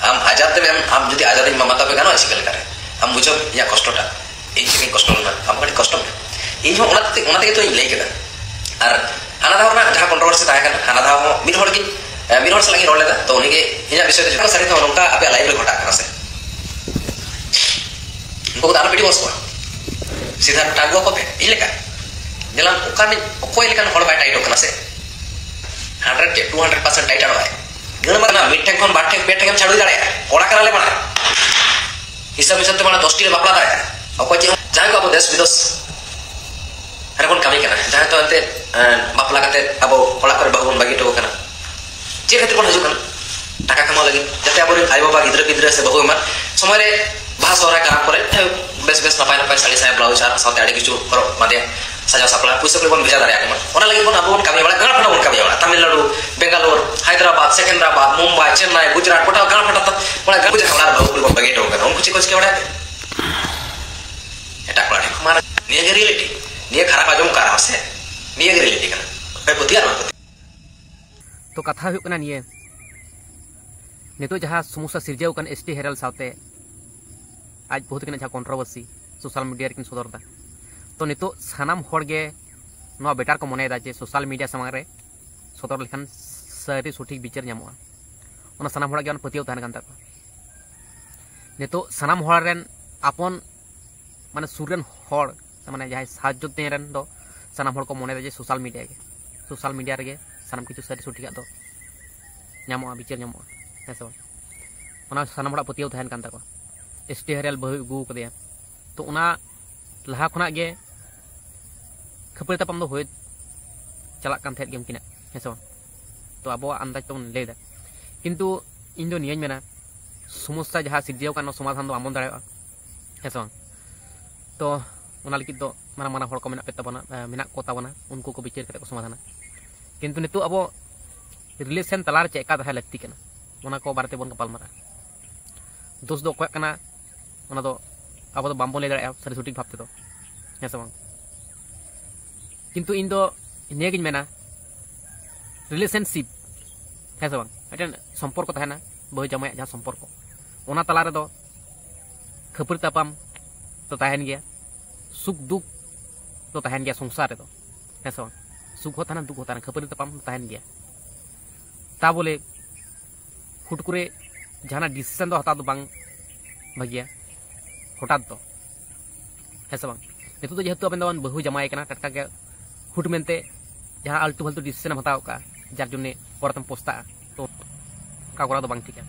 ᱟᱢ ᱟᱡᱟᱫ ᱛᱮᱢ ᱮᱢ, ᱟᱢ ᱡᱩᱫᱤ ᱟᱡᱟᱫ ᱤᱧ ᱮᱢᱟᱢᱟ, ᱛᱚᱵᱮ ᱜᱟᱱᱚᱜᱼᱟ ᱪᱤᱠᱟᱹ ᱞᱮᱠᱟᱨᱮ? ᱟᱢ ᱵᱩᱡᱷᱟᱹᱣ ᱤᱧᱟᱹᱜ ᱠᱚᱥᱴᱚᱴᱟ, ᱤᱧ ᱪᱮᱫ ᱤᱧ ᱠᱚᱥᱴᱚ ᱞᱮᱱᱟ, ᱟᱢ ᱠᱟᱹᱴᱤᱡ ᱠᱚᱥᱴᱚ ᱢᱮ᱾ ᱤᱧ ᱦᱚᱸ ᱚᱱᱟ ᱛᱮ, ᱚᱱᱟ ᱛᱮᱜᱮ ᱛᱚ ᱤᱧ ᱞᱟᱹᱭ ᱠᱮᱫᱟ᱾ ᱟᱨ ᱦᱟᱱᱟ ᱫᱷᱟᱣ ᱨᱮᱱᱟᱜ ᱡᱟᱦᱟᱸ ᱠᱚᱱᱴᱨᱳᱵᱷᱟᱨᱥᱤ ᱛᱟᱦᱮᱸ ᱠᱟᱱᱟ, ᱦᱟᱱᱟ ᱫᱷᱟᱣ ᱦᱚᱸ ᱢᱤᱫ ᱦᱚᱲ ᱜᱤᱧ, ᱮ, ᱢᱤᱫ ᱦᱚᱲ ᱥᱟᱞᱟᱜ ᱤᱧ ᱨᱚᱲ ᱞᱮᱫᱟ, ᱛᱚ ᱩᱱᱤᱜᱮ ᱤᱧᱟᱹᱜ ᱵᱤᱥᱚᱭ ᱛᱮ ᱡᱚᱠᱷᱚᱱ ᱥᱟᱹᱨᱤ ᱛᱮᱦᱚᱸ ᱱᱚᱝᱠᱟ ᱟᱯᱮᱭᱟᱜ ᱞᱟᱭᱤᱵᱷ ᱨᱮ ᱜᱷᱚᱴᱟᱜ ᱠᱟᱱᱟ ᱥᱮ, ᱩᱱᱠᱩ ᱠᱚᱫᱚ ᱟᱞᱚᱯᱮ ᱰᱤᱵᱷᱳᱨᱥ ᱠᱚᱣᱟ, ᱥᱤᱫᱷᱟ ᱴᱟᱜᱩ ᱟᱠᱚ ᱯᱮ᱾ ᱤᱧ ᱞᱮᱠᱟ ᱧᱮᱞᱟᱢ, ᱚᱠᱟ ᱨᱤᱱᱤᱡ, ᱚᱠᱚᱭ ᱞᱮᱠᱟᱱ ᱦᱚᱲ ᱵᱟᱭ ᱴᱟᱭᱤᱴᱚᱜ ᱠᱟᱱᱟ ᱥᱮ? ᱦᱟᱱᱰᱨᱮᱰ ᱪᱮ ᱴᱩ ᱦᱟᱱᱰᱨᱮᱰ ᱯᱟᱨᱥᱮᱱᱴ ᱴᱟᱭᱤᱴ ᱟᱲᱟᱜ ᱟᱭ᱾ ᱜᱟᱹᱲ ᱢᱟ ᱠᱟᱱᱟ, ᱢᱤᱫ ᱴᱷᱮᱱ ᱠᱷᱚᱱ ᱵᱟᱨ ᱴᱷᱮᱱ, ᱯᱮ ᱴᱷᱮᱱ ᱮᱢ ᱪᱷᱟᱰᱩᱭ ᱫᱟᱲᱮᱭᱟᱜᱼᱟ᱾ ᱠᱚᱲᱟ ᱠᱟᱱᱟᱞᱮ ᱢᱟᱱᱮ ᱦᱤᱥᱟᱹᱵ ᱦᱤᱥᱟᱹᱵ ᱛᱮ ᱢᱟᱱᱮ ᱫᱚᱥᱴᱤ ᱞᱮ ᱵᱟᱯᱞᱟ ᱫᱟᱲᱮᱭᱟᱜᱼᱟ᱾ ᱚᱠᱚᱭ ᱪᱮᱫ ᱦᱚᱸ, ᱡᱟᱦᱟᱸᱭ ᱠᱚ ᱟᱵᱚ ᱫᱮᱥ ᱵᱤᱫᱮᱥ ᱨᱮᱵᱚᱱ ᱠᱟᱹᱢᱤ ᱠᱟᱱᱟ, ᱡᱟᱦᱟᱸᱭ ᱫᱚ ᱮᱱᱛᱮᱫ, ᱮᱸ, ᱵᱟᱯᱞᱟ ᱠᱟᱛᱮᱫ ᱟᱵᱚ ᱚᱲᱟᱜ ᱠᱚᱨᱮ ᱵᱟᱹᱦᱩ ᱵᱚᱱ ᱵᱟᱹᱜᱤ ᱦᱚᱴᱚ ᱠᱟᱱᱟ, ᱪᱮᱫ ᱠᱷᱟᱹᱛᱤᱨ ᱵᱚᱱ ᱦᱤᱡᱩᱜ ᱠᱟᱱᱟ? ᱴᱟᱠᱟ ᱠᱟᱢᱟᱣ ᱞᱟᱹᱜᱤᱫ, ᱡᱟᱛᱮ ᱟᱵᱚᱨᱮᱱ ᱟᱭᱳᱼᱵᱟᱵᱟ, ᱜᱤᱫᱽᱨᱟᱹ ᱯᱤᱫᱽᱨᱟᱹ ᱥᱮ ᱵᱟᱹᱦᱩ ᱮᱢᱟᱱ ᱥᱚᱢᱚᱭ ᱨᱮ ᱵᱟᱦᱟ ᱥᱚᱦᱨᱟᱭ ᱠᱟᱨᱟᱢ ᱠᱚᱨᱮ ᱵᱮᱥ ᱵᱮᱥ ᱱᱟᱯᱟᱭ ᱱᱟᱯᱟᱭ ᱥᱟᱹᱲᱤ ᱥᱟᱭᱟ ᱵᱞᱟᱣᱩᱡᱽ ᱟᱨ ᱥᱟᱶᱛᱮ ᱟᱹᱰᱤ ᱠᱤᱪᱷᱩ ᱦᱚᱨᱚᱜ ᱵᱟᱸᱫᱮ ᱥᱟᱡᱟᱣ ᱥᱟᱯᱲᱟᱣ ᱯᱩᱭᱥᱟᱹ ᱠᱚ ᱵᱚᱱ ᱵᱷᱮᱡᱟ ᱫᱟᱲᱮᱭᱟᱜ ᱠᱟᱱᱟ᱾ ᱚᱱᱟ ᱞᱟᱹᱜᱤᱫ ᱵᱚᱱ ᱟᱵᱚ ᱵᱚᱱ ᱠᱟᱹᱢᱤ ᱵᱟᱲᱟ, ᱜᱟᱱ ᱯᱷᱟᱰᱟ ᱵᱚᱱ ᱠᱟᱹᱢᱤ ᱵᱟᱲᱟ, ᱛᱟᱢᱤᱞᱱᱟᱲᱩ, ᱵᱮᱝᱜᱟᱞᱳᱨ, ᱦᱟᱭᱫᱨᱟᱵᱟᱫᱽ, ᱥᱮᱠᱮᱱᱫᱨᱟᱵᱟᱫᱽ, ᱢᱩᱢᱵᱟᱭ, ᱪᱮᱱᱱᱟᱭ, ᱜᱩᱡᱽᱨᱟᱴ, ᱜᱚᱴᱟ ᱜᱟᱱ ᱯᱷᱟᱰᱟ ᱛᱚ ᱚᱱᱟ ᱜᱟᱱ ᱵᱩᱡᱷᱟᱹᱜ ᱠᱟᱱᱟ᱾ ᱚᱲᱟᱜ ᱨᱮ ᱵᱟᱹᱦᱩ ᱠᱩᱲᱤ ᱵᱚᱱ ᱵᱟᱹᱜᱤ ᱦᱚᱴᱚ ᱠᱟᱱᱟ, ᱩᱱᱠᱩ ᱪᱮᱫ ᱠᱚ ᱪᱤᱠᱟᱹ ᱵᱟᱲᱟᱭᱟ? ᱮᱴᱟᱜ ᱠᱚᱲᱟ ᱴᱷᱮᱱ ᱠᱷᱚᱱ ᱢᱟᱨᱟᱝ᱾ ᱱᱤᱭᱟᱹ ᱜᱮ ᱨᱤᱭᱮᱞᱤᱴᱤ, ᱱᱤᱭᱟᱹ ᱠᱷᱟᱨᱟᱯ ᱟᱸᱡᱚᱢᱚᱜ ᱠᱟᱱ ᱨᱮᱦᱚᱸ ᱥᱮ, ᱱᱤᱭᱟᱹ ᱜᱮ ᱨᱤᱭᱮᱞᱤᱴᱤ ᱠᱟᱱᱟ᱾ ᱯᱮ ᱯᱟᱹᱛᱭᱟᱹᱜ ᱟᱨ ᱵᱟᱝ ᱯᱟᱹᱛᱭᱟᱹᱜ᱾ ᱛᱚ ᱠᱟᱛᱷᱟ ᱦᱩᱭᱩᱜ ᱠᱟᱱᱟ ᱱᱤᱭᱟᱹ, ᱱᱤᱛᱚᱜ ᱡᱟᱦᱟᱸ ᱥᱚᱢᱚᱥᱥᱟ ᱥᱤᱨᱡᱟᱹᱣ ᱠᱟᱱ ᱮᱥ ᱴᱤ ᱦᱮᱨᱮᱞ ᱥᱟᱶᱛᱮ ᱟᱡ ᱵᱟᱹᱦᱩ ᱛᱟᱹᱠᱤᱱᱟᱜ ᱡᱟᱦᱟᱸ ᱠᱚᱱᱴᱨᱳᱵᱷᱟᱨᱥᱤ ᱥᱳᱥᱟᱞ ᱢᱤᱰᱤᱭᱟ ᱨᱮᱠᱤᱱ ᱥᱚᱫᱚᱨ ᱮᱫᱟ, ᱛᱚ ᱱᱤᱛᱚᱜ ᱥᱟᱱᱟᱢ ᱦᱚᱲ ᱜᱮ ᱱᱚᱣᱟ ᱵᱮᱴᱟᱨ ᱠᱚ ᱢᱚᱱᱮᱭᱮᱫᱟ ᱡᱮ ᱥᱳᱥᱟᱞ ᱢᱤᱰᱤᱭᱟ ᱥᱟᱢᱟᱝ ᱨᱮ ᱥᱚᱫᱚᱨ ᱞᱮᱠᱷᱟᱱ ᱥᱟᱹᱨᱤ ᱥᱚᱴᱷᱤᱠ ᱵᱤᱪᱟᱹᱨ ᱧᱟᱢᱚᱜᱼᱟ᱾ ᱚᱱᱟ ᱥᱟᱱᱟᱢ ᱦᱚᱲᱟᱜ ᱜᱮ ᱚᱱᱟ ᱯᱟᱹᱛᱭᱟᱹᱣ ᱛᱟᱦᱮᱱ ᱠᱟᱱ ᱛᱟᱠᱚᱣᱟ᱾ ᱱᱤᱛᱚᱜ ᱥᱟᱱᱟᱢ ᱦᱚᱲ ᱨᱮᱱ ᱟᱯᱚᱱ, ᱢᱟᱱᱮ ᱥᱩᱨ ᱨᱮᱱ ᱦᱚᱲ, ᱢᱟᱱᱮ ᱡᱟᱦᱟᱸᱭ ᱥᱟᱦᱟᱡᱽᱡᱚ ᱫᱤᱱ ᱨᱮᱱ ᱫᱚ ᱥᱟᱱᱟᱢ ᱦᱚᱲ ᱠᱚ ᱢᱚᱱᱮᱭᱮᱫᱟ ᱡᱮ ᱥᱳᱥᱟᱞ ᱢᱤᱰᱤᱭᱟ ᱜᱮ, ᱥᱳᱥᱟᱞ ᱢᱤᱰᱤᱭᱟ ᱨᱮᱜᱮ ᱥᱟᱱᱟᱢ ᱠᱤᱪᱷᱩ ᱥᱟᱹᱨᱤ ᱥᱚᱴᱷᱤᱠᱟᱜ ᱫᱚ ᱧᱟᱢᱚᱜᱼᱟ, ᱵᱤᱪᱟᱹᱨ ᱧᱟᱢᱚᱜᱼᱟ, ᱦᱮᱸ ᱥᱮ ᱵᱟᱝ? ᱚᱱᱟ ᱥᱟᱱᱟᱢ ᱦᱚᱲᱟᱜ ᱯᱟᱹᱛᱭᱟᱹᱣ ᱛᱟᱦᱮᱱ ᱠᱟᱱ ᱛᱟᱠᱚᱣᱟ᱾ ᱮᱥ ᱴᱤ ᱦᱮᱨᱮᱞ ᱵᱟᱹᱦᱩᱭ ᱟᱹᱜᱩ ᱟᱠᱟᱫᱮᱭᱟ, ᱛᱚ ᱚᱱᱟ ᱞᱟᱦᱟ ᱠᱷᱚᱱᱟᱜ ᱜᱮ ᱠᱷᱟᱹᱯᱟᱹᱨᱤ ᱛᱟᱯᱟᱢ ᱫᱚ ᱦᱩᱭ ᱪᱟᱞᱟᱜ ᱠᱟᱱ ᱛᱟᱦᱮᱸᱫ ᱜᱮ ᱩᱱᱠᱤᱱᱟᱜ, ᱦᱮᱸ ᱥᱮ ᱵᱟᱝ? ᱛᱚ ᱟᱵᱚᱣᱟᱜ ᱟᱱᱫᱟᱡᱽ ᱛᱮᱵᱚᱱ ᱞᱟᱹᱭᱫᱟ, ᱠᱤᱱᱛᱩ ᱤᱧ ᱫᱚ ᱱᱤᱭᱟᱹᱧ ᱢᱮᱱᱟ, ᱥᱚᱢᱚᱥᱥᱟ ᱡᱟᱦᱟᱸ ᱥᱤᱨᱡᱟᱹᱣ ᱟᱠᱟᱱ, ᱚᱱᱟ ᱥᱚᱢᱟᱫᱷᱟᱱ ᱫᱚ ᱵᱟᱵᱚᱱ ᱫᱟᱲᱮᱭᱟᱜᱼᱟ, ᱦᱮᱸ ᱥᱮ ᱵᱟᱝ? ᱛᱚ ᱚᱱᱟ ᱞᱟᱹᱜᱤᱫ ᱫᱚ ᱢᱟᱨᱟᱝ ᱢᱟᱨᱟᱝ ᱦᱚᱲ ᱠᱚ ᱢᱮᱱᱟᱜ ᱯᱮ ᱛᱟᱵᱚᱱᱟ, ᱮ, ᱢᱮᱱᱟᱜ ᱠᱚ ᱛᱟᱵᱚᱱᱟ, ᱩᱱᱠᱩ ᱠᱚ ᱵᱤᱪᱟᱹᱨ ᱠᱟᱛᱮ ᱠᱚ ᱥᱚᱢᱟᱫᱷᱟᱱᱟ᱾ ᱠᱤᱱᱛᱩ ᱱᱤᱛᱚᱜ ᱟᱵᱚ ᱨᱤᱞᱮᱥᱚᱱ ᱛᱟᱞᱟᱨᱮ ᱪᱮᱫ ᱞᱮᱠᱟ ᱛᱟᱦᱮᱸ ᱞᱟᱹᱠᱛᱤ ᱠᱟᱱᱟ, ᱚᱱᱟ ᱠᱚ ᱵᱟᱨᱮ ᱛᱮᱵᱚᱱ ᱜᱟᱯᱟᱞ ᱢᱟᱨᱟᱜᱼᱟ᱾ ᱫᱳᱥ ᱫᱚ ᱚᱠᱚᱭᱟᱜ ᱠᱟᱱᱟ, ᱚᱱᱟ ᱫᱚ ᱟᱵᱚ ᱫᱚ ᱵᱟᱝᱵᱚᱱ ᱞᱟᱹᱭ ᱫᱟᱲᱮᱭᱟᱜᱼᱟ ᱥᱟᱹᱨᱤ ᱥᱚᱴᱷᱤᱠ ᱵᱷᱟᱵ ᱛᱮᱫᱚ, ᱦᱮᱸ ᱥᱮ ᱵᱟᱝ? ᱠᱤᱱᱛᱩ ᱤᱧ ᱫᱚ ᱱᱤᱭᱟᱹᱜᱤᱧ ᱢᱮᱱᱟ, ᱨᱤᱞᱮᱥᱚᱱᱥᱤᱯ, ᱦᱮᱸ ᱥᱮ ᱵᱟᱝ, ᱢᱤᱫᱴᱮᱱ ᱥᱚᱢᱯᱚᱨᱠᱚ ᱛᱟᱦᱮᱱᱟ, ᱵᱟᱹᱦᱩ ᱡᱟᱶᱟᱭᱟᱜ ᱡᱟᱦᱟᱸ ᱥᱚᱢᱯᱚᱨᱠᱚ, ᱚᱱᱟ ᱛᱟᱞᱟ ᱨᱮᱫᱚ ᱠᱷᱟᱹᱯᱟᱹᱨᱤ ᱛᱟᱯᱟᱢ ᱫᱚ ᱛᱟᱦᱮᱱ ᱜᱮᱭᱟ, ᱥᱩᱠ ᱫᱩᱠ ᱫᱚ ᱛᱟᱦᱮᱱ ᱜᱮᱭᱟ ᱥᱚᱝᱥᱟᱨ ᱨᱮᱫᱚ, ᱦᱮᱸ ᱥᱮ ᱵᱟᱝ? ᱥᱩᱠ ᱦᱚᱸ ᱛᱟᱦᱮᱱᱟ, ᱫᱩᱠ ᱦᱚᱸ ᱛᱟᱦᱮᱱᱟ, ᱠᱷᱟᱹᱯᱟᱹᱨᱤ ᱛᱟᱯᱟᱢ ᱫᱚ ᱛᱟᱦᱮᱱ ᱜᱮᱭᱟ᱾ ᱛᱟ ᱵᱚᱞᱮ ᱦᱩᱴ ᱠᱚᱨᱮ ᱡᱟᱦᱟᱱᱟᱜ ᱰᱤᱥᱤᱥᱮᱱ ᱫᱚ ᱦᱟᱛᱟᱣ ᱫᱚ ᱵᱟᱝ ᱵᱷᱟᱹᱜᱤᱭᱟ ᱦᱚᱴᱟᱛ ᱫᱚ, ᱦᱮᱸ ᱥᱮ ᱵᱟᱝ? ᱱᱤᱛᱚᱜ ᱫᱚ ᱡᱮᱦᱮᱛᱩ ᱟᱵᱮᱱ ᱫᱚᱵᱮᱱ ᱵᱟᱹᱦᱩ ᱡᱟᱶᱟᱭ ᱠᱟᱱᱟ, ᱴᱟᱴᱠᱟ ᱜᱮ ᱦᱩᱴ ᱢᱮᱱᱛᱮ ᱡᱟᱦᱟᱸ ᱟᱞᱛᱩ ᱯᱷᱟᱞᱛᱩ ᱰᱤᱥᱤᱥᱮᱱ ᱮᱢ ᱦᱟᱛᱟᱣ ᱠᱟᱜᱼᱟ, ᱡᱟᱨ ᱡᱚᱱᱱᱮ ᱯᱚᱨᱮ ᱛᱮᱢ ᱯᱚᱥᱛᱟᱜᱼᱟ, ᱛᱚ ᱚᱱᱠᱟ ᱠᱚᱨᱟᱣ ᱫᱚ ᱵᱟᱝ ᱴᱷᱤᱠᱟ᱾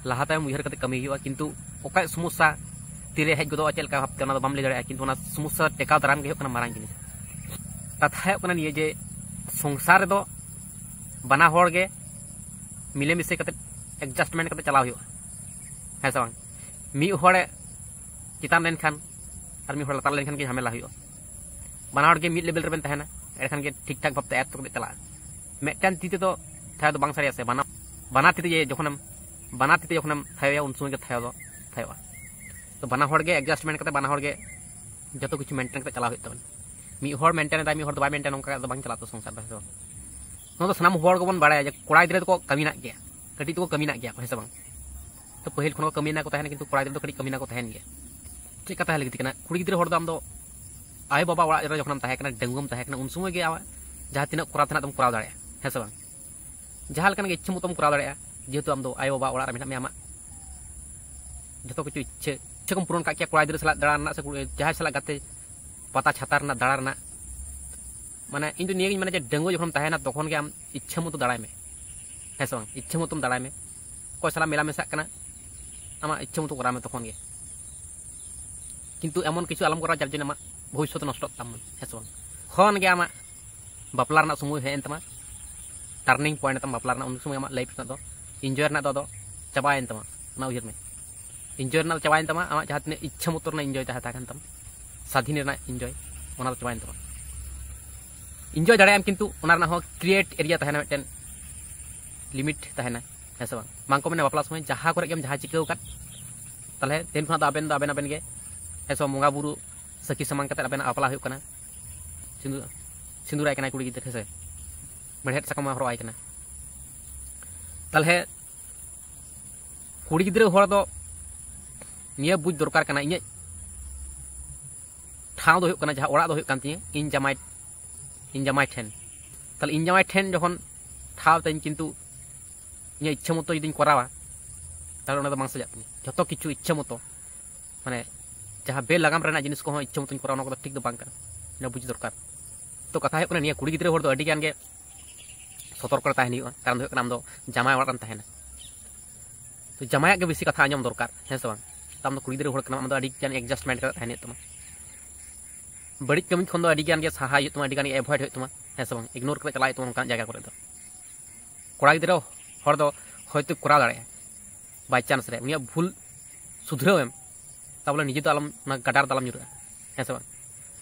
ᱞᱟᱦᱟ ᱛᱟᱭᱚᱢ ᱩᱭᱦᱟᱹᱨ ᱠᱟᱛᱮ ᱠᱟᱹᱢᱤ ᱦᱩᱭᱩᱜᱼᱟ, ᱠᱤᱱᱛᱩ ᱚᱠᱟ ᱥᱚᱢᱚᱥᱥᱟ ᱛᱤᱨᱮ ᱦᱮᱡ ᱜᱚᱫᱚᱜᱼᱟ, ᱪᱮᱫ ᱞᱮᱠᱟ ᱵᱷᱟᱵᱛᱮ, ᱚᱱᱟ ᱫᱚ ᱵᱟᱢ ᱞᱟᱹᱭ ᱫᱟᱲᱮᱭᱟᱜᱼᱟ, ᱠᱤᱱᱛᱩ ᱚᱱᱟ ᱥᱚᱢᱚᱥᱥᱟ ᱴᱮᱠᱟᱣ ᱫᱟᱨᱟᱢ ᱜᱮ ᱦᱩᱭᱩᱜ ᱠᱟᱱᱟ ᱢᱟᱨᱟᱝ ᱡᱤᱱᱤᱥ᱾ ᱠᱟᱛᱷᱟ ᱦᱩᱭᱩᱜ ᱠᱟᱱᱟ ᱱᱤᱭᱟᱹ ᱡᱮ ᱥᱚᱝᱥᱟᱨ ᱨᱮᱫᱚ ᱵᱟᱱᱟ ᱦᱚᱲ ᱜᱮ ᱢᱤᱞᱮᱢᱤᱥᱮ ᱠᱟᱛᱮ, ᱮᱰᱡᱟᱥᱴᱢᱮᱱᱴ ᱠᱟᱛᱮ ᱪᱟᱞᱟᱣ ᱦᱩᱭᱩᱜᱼᱟ, ᱦᱮᱸ ᱥᱮ ᱵᱟᱝ? ᱢᱤᱫ ᱦᱚᱲᱮ ᱪᱮᱛᱟᱱ ᱞᱮᱱᱠᱷᱟᱱ ᱟᱨ ᱢᱤᱫ ᱦᱚᱲ ᱞᱟᱛᱟᱨ ᱞᱮᱱᱠᱷᱟᱱ ᱜᱮ ᱡᱷᱟᱢᱮᱞᱟ ᱦᱩᱭᱩᱜᱼᱟ᱾ ᱵᱟᱱᱟ ᱦᱚᱲ ᱜᱮ ᱢᱤᱫ ᱞᱮᱵᱮᱞ ᱨᱮᱵᱮᱱ ᱛᱟᱦᱮᱱᱟ, ᱮᱸᱰᱮᱠᱷᱟᱱ ᱜᱮ ᱴᱷᱤᱠ ᱴᱷᱟᱠ ᱵᱷᱟᱵᱛᱮ ᱟᱭᱟᱛᱛᱚ ᱠᱟᱛᱮ ᱪᱟᱞᱟᱜᱼᱟ᱾ ᱢᱤᱫᱴᱟᱝ ᱛᱤ ᱛᱮᱫᱚ ᱛᱷᱟᱭᱚ ᱫᱚ ᱵᱟᱝ ᱥᱟᱰᱮᱭᱟ ᱥᱮ, ᱵᱟᱱᱟ ᱵᱟᱱᱟ ᱛᱤ ᱛᱮ ᱡᱮ ᱡᱚᱠᱷᱚᱱᱮᱢ, ᱵᱟᱱᱟ ᱛᱤ ᱛᱮ ᱡᱚᱠᱷᱚᱱᱮᱢ ᱛᱷᱟᱭᱚᱭᱟ, ᱩᱱ ᱥᱚᱢᱚᱭ ᱜᱮ ᱛᱷᱟᱭᱚ ᱫᱚ ᱛᱷᱟᱭᱚᱜᱼᱟ᱾ ᱛᱚ ᱵᱟᱱᱟ ᱦᱚᱲ ᱜᱮ ᱮᱰᱡᱟᱥᱴᱢᱮᱱᱴ ᱠᱟᱛᱮ, ᱵᱟᱱᱟ ᱦᱚᱲ ᱜᱮ ᱡᱚᱛᱚ ᱠᱤᱪᱷᱩ ᱢᱮᱱᱴᱮᱱ ᱠᱟᱛᱮ ᱪᱟᱞᱟᱣ ᱦᱩᱭᱩᱜ ᱛᱟᱵᱚᱱᱟ᱾ ᱢᱤᱫ ᱦᱚᱲ ᱢᱮᱱᱴᱮᱱ ᱮᱫᱟᱭ, ᱢᱤᱫ ᱦᱚᱲ ᱫᱚ ᱵᱟᱭ ᱢᱮᱱᱴᱮᱱ, ᱚᱱᱠᱟ ᱫᱚ ᱵᱟᱝ ᱪᱟᱞᱟᱜᱼᱟ ᱛᱚ ᱥᱚᱝᱥᱟᱨ ᱫᱚ, ᱦᱮᱸ ᱥᱮ ᱵᱟᱝ? ᱱᱚᱣᱟ ᱫᱚ ᱥᱟᱱᱟᱢ ᱦᱚᱲ ᱜᱮᱵᱚᱱ ᱵᱟᱲᱟᱭᱟ ᱡᱮ ᱠᱚᱲᱟ ᱜᱤᱫᱽᱨᱟᱹ ᱫᱚᱠᱚ ᱠᱟᱹᱢᱤᱱᱟᱜ ᱜᱮᱭᱟ, ᱠᱟᱹᱴᱤᱡ ᱫᱚᱠᱚ ᱠᱟᱹᱢᱤᱱᱟᱜ ᱜᱮᱭᱟ ᱠᱚ, ᱦᱮᱸ ᱥᱮ ᱵᱟᱝ? ᱛᱚ ᱯᱟᱹᱦᱤᱞ ᱠᱷᱚᱱ ᱠᱚ ᱠᱟᱹᱢᱤᱱᱟ ᱠᱚ ᱛᱟᱦᱮᱱᱟ, ᱠᱤᱱᱛᱩ ᱠᱚᱲᱟ ᱜᱤᱫᱽᱨᱟᱹ ᱫᱚ ᱠᱟᱹᱴᱤᱡ ᱠᱟᱹᱢᱤᱱᱟ ᱠᱚ ᱛᱟᱦᱮᱱ ᱜᱮᱭᱟ᱾ ᱪᱮᱫ ᱠᱟᱛᱷᱟ ᱞᱟᱹᱠᱛᱤ ᱠᱟᱱᱟ, ᱠᱩᱲᱤ ᱜᱤᱫᱽᱨᱟᱹ ᱦᱚᱲ ᱫᱚ ᱟᱢ ᱫᱚ ᱟᱭᱳ ᱵᱟᱵᱟ ᱚᱲᱟᱜ ᱨᱮ ᱡᱚᱠᱷᱚᱱᱮᱢ ᱛᱟᱦᱮᱸ ᱠᱟᱱᱟ, ᱰᱟᱺᱜᱩᱣᱟᱹᱢ ᱛᱟᱦᱮᱸ ᱠᱟᱱᱟ, ᱩᱱ ᱥᱚᱢᱚᱭ ᱜᱮ ᱟᱢᱟᱜ ᱡᱟᱦᱟᱸ ᱛᱤᱱᱟᱹᱜ ᱠᱚᱨᱟᱣ ᱛᱮᱱᱟᱜ ᱫᱚᱢ ᱠᱚᱨᱟᱣ ᱫᱟᱲᱮᱭᱟᱜᱼᱟ, ᱦᱮᱸ ᱥᱮ ᱵᱟᱝ? ᱡᱟᱦᱟᱸ ᱞᱮᱠᱟᱱᱟᱜ ᱜᱮ ᱤᱪᱪᱷᱟᱹ ᱢᱚᱛᱚᱢ ᱠᱚᱨᱟᱣ ᱫᱟᱲᱮᱭᱟᱜᱼᱟ, ᱡᱮᱦᱮᱛᱩ ᱟᱢ ᱫᱚ ᱟᱭᱳ ᱵᱟᱵᱟ ᱚᱲᱟᱜ ᱨᱮ ᱢᱮᱱᱟᱜ ᱢᱮᱭᱟ, ᱟᱢᱟᱜ ᱡᱚᱛᱚ ᱠᱤᱪᱷᱩ ᱤᱪᱪᱷᱟᱹ, ᱤᱪᱪᱷᱟᱹ ᱠᱚᱢ ᱯᱩᱨᱚᱱ ᱠᱟᱜ ᱠᱮᱭᱟ, ᱠᱚᱲᱟ ᱜᱤᱫᱽᱨᱟᱹ ᱥᱟᱞᱟᱜ ᱫᱟᱬᱟ ᱨᱮᱱᱟᱜ ᱥᱮ ᱠᱩᱲᱤ, ᱡᱟᱦᱟᱸᱭ ᱥᱟᱞᱟᱜ ᱜᱟᱛᱮ, ᱯᱟᱛᱟ ᱪᱷᱟᱛᱟ ᱨᱮᱱᱟᱜ, ᱫᱟᱬᱟ ᱨᱮᱱᱟᱜ᱾ ᱢᱟᱱᱮ ᱤᱧ ᱫᱚ ᱱᱤᱭᱟᱹᱜᱤᱧ ᱢᱮᱱᱟ ᱡᱮ ᱰᱟᱺᱜᱩᱣᱟᱹ ᱡᱚᱠᱷᱚᱱᱮᱢ ᱛᱟᱦᱮᱱᱟ, ᱛᱚᱠᱷᱚᱱ ᱜᱮ ᱟᱢ ᱤᱪᱪᱷᱟᱹ ᱢᱚᱛᱚ ᱫᱟᱬᱟᱭ ᱢᱮ, ᱦᱮᱸ ᱥᱮ ᱵᱟᱝ? ᱤᱪᱪᱷᱟᱹ ᱢᱚᱛᱚᱢ ᱫᱟᱬᱟᱭ ᱢᱮ, ᱚᱠᱚᱭ ᱥᱟᱞᱟᱜ ᱢᱮᱞᱟ ᱢᱮᱥᱟᱜ ᱠᱟᱱᱟ, ᱟᱢᱟᱜ ᱤᱪᱪᱷᱟᱹ ᱢᱚᱛᱚ ᱠᱚᱨᱟᱣ ᱢᱮ ᱛᱚᱠᱷᱚᱱ ᱜᱮ᱾ ᱠᱤᱱᱛᱩ ᱮᱢᱚᱱ ᱠᱤᱪᱷᱩ ᱟᱞᱚᱢ ᱠᱚᱨᱟᱣᱟ ᱡᱟᱨ ᱡᱚᱱᱱᱚ ᱟᱢᱟᱜ ᱵᱷᱚᱵᱤᱥᱥᱚᱛ ᱱᱚᱥᱴᱚᱜ ᱛᱟᱢ, ᱦᱮᱸ ᱥᱮ ᱵᱟᱝ? ᱛᱚᱠᱷᱚᱱ ᱜᱮ ᱟᱢᱟᱜ ᱵᱟᱯᱞᱟ ᱨᱮᱱᱟᱜ ᱥᱚᱢᱚᱭ ᱦᱮᱡ ᱮᱱ ᱛᱟᱢᱟ, ᱴᱟᱨᱱᱤᱝ ᱯᱚᱭᱮᱱᱴ ᱛᱟᱢ ᱵᱟᱯᱞᱟ ᱨᱮᱱᱟᱜ, ᱩᱱ ᱥᱚᱢᱚᱭ ᱟᱢᱟᱜ ᱞᱟᱭᱤᱯᱷ ᱨᱮᱱᱟᱜ ᱫᱚ ᱤᱱᱡᱚᱭ ᱨᱮᱱᱟᱜ ᱫᱚ ᱟᱫᱚ ᱪᱟᱵᱟᱭᱮᱱ ᱛᱟᱢᱟ᱾ ᱚᱱᱟ ᱩᱭᱦᱟᱹᱨ ᱢᱮ, ᱤᱱᱡᱚᱭ ᱨᱮᱱᱟᱜ ᱫᱚ ᱪᱟᱵᱟᱭᱮᱱ ᱛᱟᱢᱟ᱾ ᱟᱢᱟᱜ ᱡᱟᱦᱟᱸ ᱛᱤᱱᱟᱹᱜ ᱤᱪᱪᱷᱟᱹ ᱢᱚᱛᱚ ᱨᱮᱱᱟᱜ ᱤᱱᱡᱚᱭ ᱛᱟᱦᱮᱸ ᱛᱟᱦᱮᱸ ᱠᱟᱱ ᱛᱟᱢᱟ, ᱥᱟᱫᱷᱤᱱ ᱨᱮᱱᱟᱜ ᱤᱱᱡᱚᱭ, ᱚᱱᱟ ᱫᱚ ᱪᱟᱵᱟᱭᱮᱱ ᱛᱟᱢᱟ᱾ ᱤᱱᱡᱚᱭ ᱫᱟᱲᱮᱭᱟᱜ ᱟᱢ, ᱠᱤᱱᱛᱩ ᱚᱱᱟ ᱨᱮᱱᱟᱜ ᱦᱚᱸ ᱠᱨᱤᱭᱮᱴ ᱮᱨᱤᱭᱟ ᱛᱟᱦᱮᱱᱟ, ᱢᱤᱫᱴᱮᱱ ᱞᱤᱢᱤᱴ ᱛᱟᱦᱮᱱᱟ, ᱦᱮᱸ ᱥᱮ ᱵᱟᱝ? ᱵᱟᱝ ᱠᱚ ᱢᱮᱱᱟ ᱵᱟᱯᱞᱟ ᱥᱚᱢᱚᱭ ᱡᱟᱦᱟᱸ ᱠᱚᱨᱮ ᱜᱮᱢ ᱡᱟᱦᱟᱸ ᱪᱤᱠᱟᱹᱣ ᱟᱠᱟᱫ, ᱛᱟᱦᱚᱞᱮ ᱛᱮᱦᱮᱧ ᱠᱷᱚᱱᱟᱜ ᱫᱚ ᱟᱵᱮᱱ ᱫᱚ ᱟᱵᱮᱱ ᱟᱵᱮᱱ ᱜᱮ, ᱦᱮᱸ ᱥᱮ ᱵᱟᱝ? ᱵᱚᱸᱜᱟ ᱵᱩᱨᱩ ᱥᱟᱹᱠᱷᱤ ᱥᱟᱢᱟᱝ ᱠᱟᱛᱮ ᱟᱵᱮᱱᱟᱜ ᱵᱟᱯᱞᱟ ᱦᱩᱭᱩᱜ ᱠᱟᱱᱟ, ᱥᱤᱸᱫᱩᱨ, ᱥᱤᱸᱫᱩᱨᱟᱭ ᱠᱟᱱᱟᱭ ᱠᱩᱲᱤ ᱜᱤᱫᱽᱨᱟᱹ, ᱦᱮᱸ ᱥᱮ? ᱢᱮᱲᱦᱮᱫ ᱥᱟᱠᱟᱢ ᱦᱚᱨᱚᱜ ᱟᱭ ᱠᱟᱱᱟ᱾ ᱛᱟᱦᱚᱞᱮ ᱠᱩᱲᱤ ᱜᱤᱫᱽᱨᱟᱹ ᱦᱚᱲ ᱫᱚ ᱱᱤᱭᱟᱹ ᱵᱩᱡᱽ ᱫᱚᱨᱠᱟᱨ ᱠᱟᱱᱟ, ᱤᱧᱟᱹᱜ ᱴᱷᱟᱶ ᱫᱚ ᱦᱩᱭᱩᱜ ᱠᱟᱱᱟ, ᱡᱟᱦᱟᱸ ᱚᱲᱟᱜ ᱫᱚ ᱦᱩᱭᱩᱜ ᱠᱟᱱ ᱛᱤᱧᱟᱹ ᱤᱧ ᱡᱟᱢᱟᱭ, ᱤᱧ ᱡᱟᱢᱟᱭ ᱴᱷᱮᱱ᱾ ᱛᱟᱦᱚᱞᱮ ᱤᱧ ᱡᱟᱢᱟᱭ ᱴᱷᱮᱱ ᱡᱚᱠᱷᱚᱱ ᱴᱷᱟᱶ ᱛᱤᱧ, ᱠᱤᱱᱛᱩ ᱤᱧᱟᱹᱜ ᱤᱪᱪᱷᱟᱹ ᱢᱚᱛᱚ ᱡᱩᱫᱤᱧ ᱠᱚᱨᱟᱣᱟ, ᱛᱟᱦᱚᱞᱮ ᱚᱱᱟ ᱫᱚ ᱵᱟᱝ ᱥᱟᱡᱟᱜ ᱛᱤᱧᱟᱹ᱾ ᱡᱷᱚᱛᱚ ᱠᱤᱪᱷᱩ ᱤᱪᱪᱷᱟᱹ ᱢᱚᱛᱚ, ᱢᱟᱱᱮ ᱡᱟᱦᱟᱸ ᱵᱮ ᱞᱟᱜᱟᱢ ᱨᱮᱱᱟᱜ ᱡᱤᱱᱤᱥ ᱠᱚᱦᱚᱸ ᱤᱪᱪᱷᱟᱹ ᱢᱚᱛᱚᱧ ᱠᱚᱨᱟᱣᱟ, ᱚᱱᱟ ᱠᱚᱫᱚ ᱴᱷᱤᱠ ᱫᱚ ᱵᱟᱝ ᱠᱟᱱᱟ᱾ ᱚᱱᱟ ᱵᱩᱡᱽ ᱫᱚᱨᱠᱟᱨ᱾ ᱛᱚ ᱠᱟᱛᱷᱟ ᱦᱩᱭᱩᱜ ᱠᱟᱱᱟ, ᱱᱤᱭᱟᱹ ᱠᱩᱲᱤ ᱜᱤᱫᱽᱨᱟᱹ ᱦᱚᱲ ᱫᱚ ᱟᱹᱰᱤ ᱜᱟᱱ ᱜᱮ ᱥᱚᱛᱚᱨᱠᱚ ᱨᱮ ᱛᱟᱦᱮᱱ ᱦᱩᱭᱩᱜᱼᱟ᱾ ᱠᱟᱨᱚᱱ ᱫᱚ ᱦᱩᱭᱩᱜ ᱠᱟᱱᱟ, ᱟᱢ ᱫᱚ ᱡᱟᱢᱟᱭ ᱚᱲᱟᱜ ᱨᱮᱢ ᱛᱟᱦᱮᱱᱟ᱾ ᱛᱚ ᱡᱟᱢᱟᱭᱟᱜ ᱜᱮ ᱵᱮᱥᱤ ᱠᱟᱛᱷᱟ ᱟᱸᱡᱚᱢ ᱫᱚᱨᱠᱟᱨ, ᱦᱮᱸ ᱥᱮ ᱵᱟᱝ? ᱛᱚ ᱟᱢ ᱫᱚ ᱠᱩᱲᱤ ᱜᱤᱫᱽᱨᱟᱹ ᱦᱚᱲ ᱠᱟᱱᱟᱢ, ᱟᱢ ᱫᱚ ᱟᱹᱰᱤ ᱜᱟᱱ ᱮᱰᱡᱟᱥᱴᱢᱮᱱᱴ ᱠᱟᱛᱮ ᱛᱟᱦᱮᱱ ᱦᱩᱭᱩᱜ ᱛᱟᱢᱟ᱾ ᱵᱟᱹᱲᱤᱡ ᱠᱟᱹᱢᱤ ᱠᱷᱚᱱ ᱫᱚ ᱟᱹᱰᱤ ᱜᱟᱱ ᱜᱮ ᱥᱟᱦᱟ ᱦᱩᱭᱩᱜ ᱛᱟᱢᱟ, ᱟᱹᱰᱤ ᱜᱟᱱ ᱜᱮ ᱮᱵᱷᱚᱭᱮᱰ ᱦᱩᱭᱩᱜ ᱛᱟᱢᱟ, ᱦᱮᱸ ᱥᱮ ᱵᱟᱝ? ᱤᱜᱱᱳᱨ ᱠᱟᱛᱮ ᱪᱟᱞᱟᱜ ᱦᱩᱭᱩᱜ ᱛᱟᱢᱟ ᱚᱱᱠᱟᱱᱟᱜ ᱡᱟᱭᱜᱟ ᱠᱚᱨᱮ ᱫᱚ᱾ ᱠᱚᱲᱟ ᱜᱤᱫᱽᱨᱟᱹ ᱦᱚᱲ ᱫᱚ ᱦᱚᱭᱛᱳ ᱠᱚᱨᱟᱣ ᱫᱟᱲᱮᱭᱟᱜᱼᱟ, ᱵᱟᱭ ᱪᱟᱱᱥ ᱨᱮ ᱩᱱᱤᱭᱟᱜ ᱵᱷᱩᱞ ᱥᱩᱫᱷᱨᱟᱹᱣ ᱮᱢ, ᱛᱟᱵᱚᱞᱮ ᱱᱤᱡᱮ ᱫᱚ ᱟᱞᱚᱢ, ᱚᱱᱟ ᱜᱟᱰᱟᱨ ᱫᱚ ᱟᱞᱚᱢ ᱧᱩᱨᱦᱟᱹᱜᱼᱟ, ᱦᱮᱸ ᱥᱮ ᱵᱟᱝ?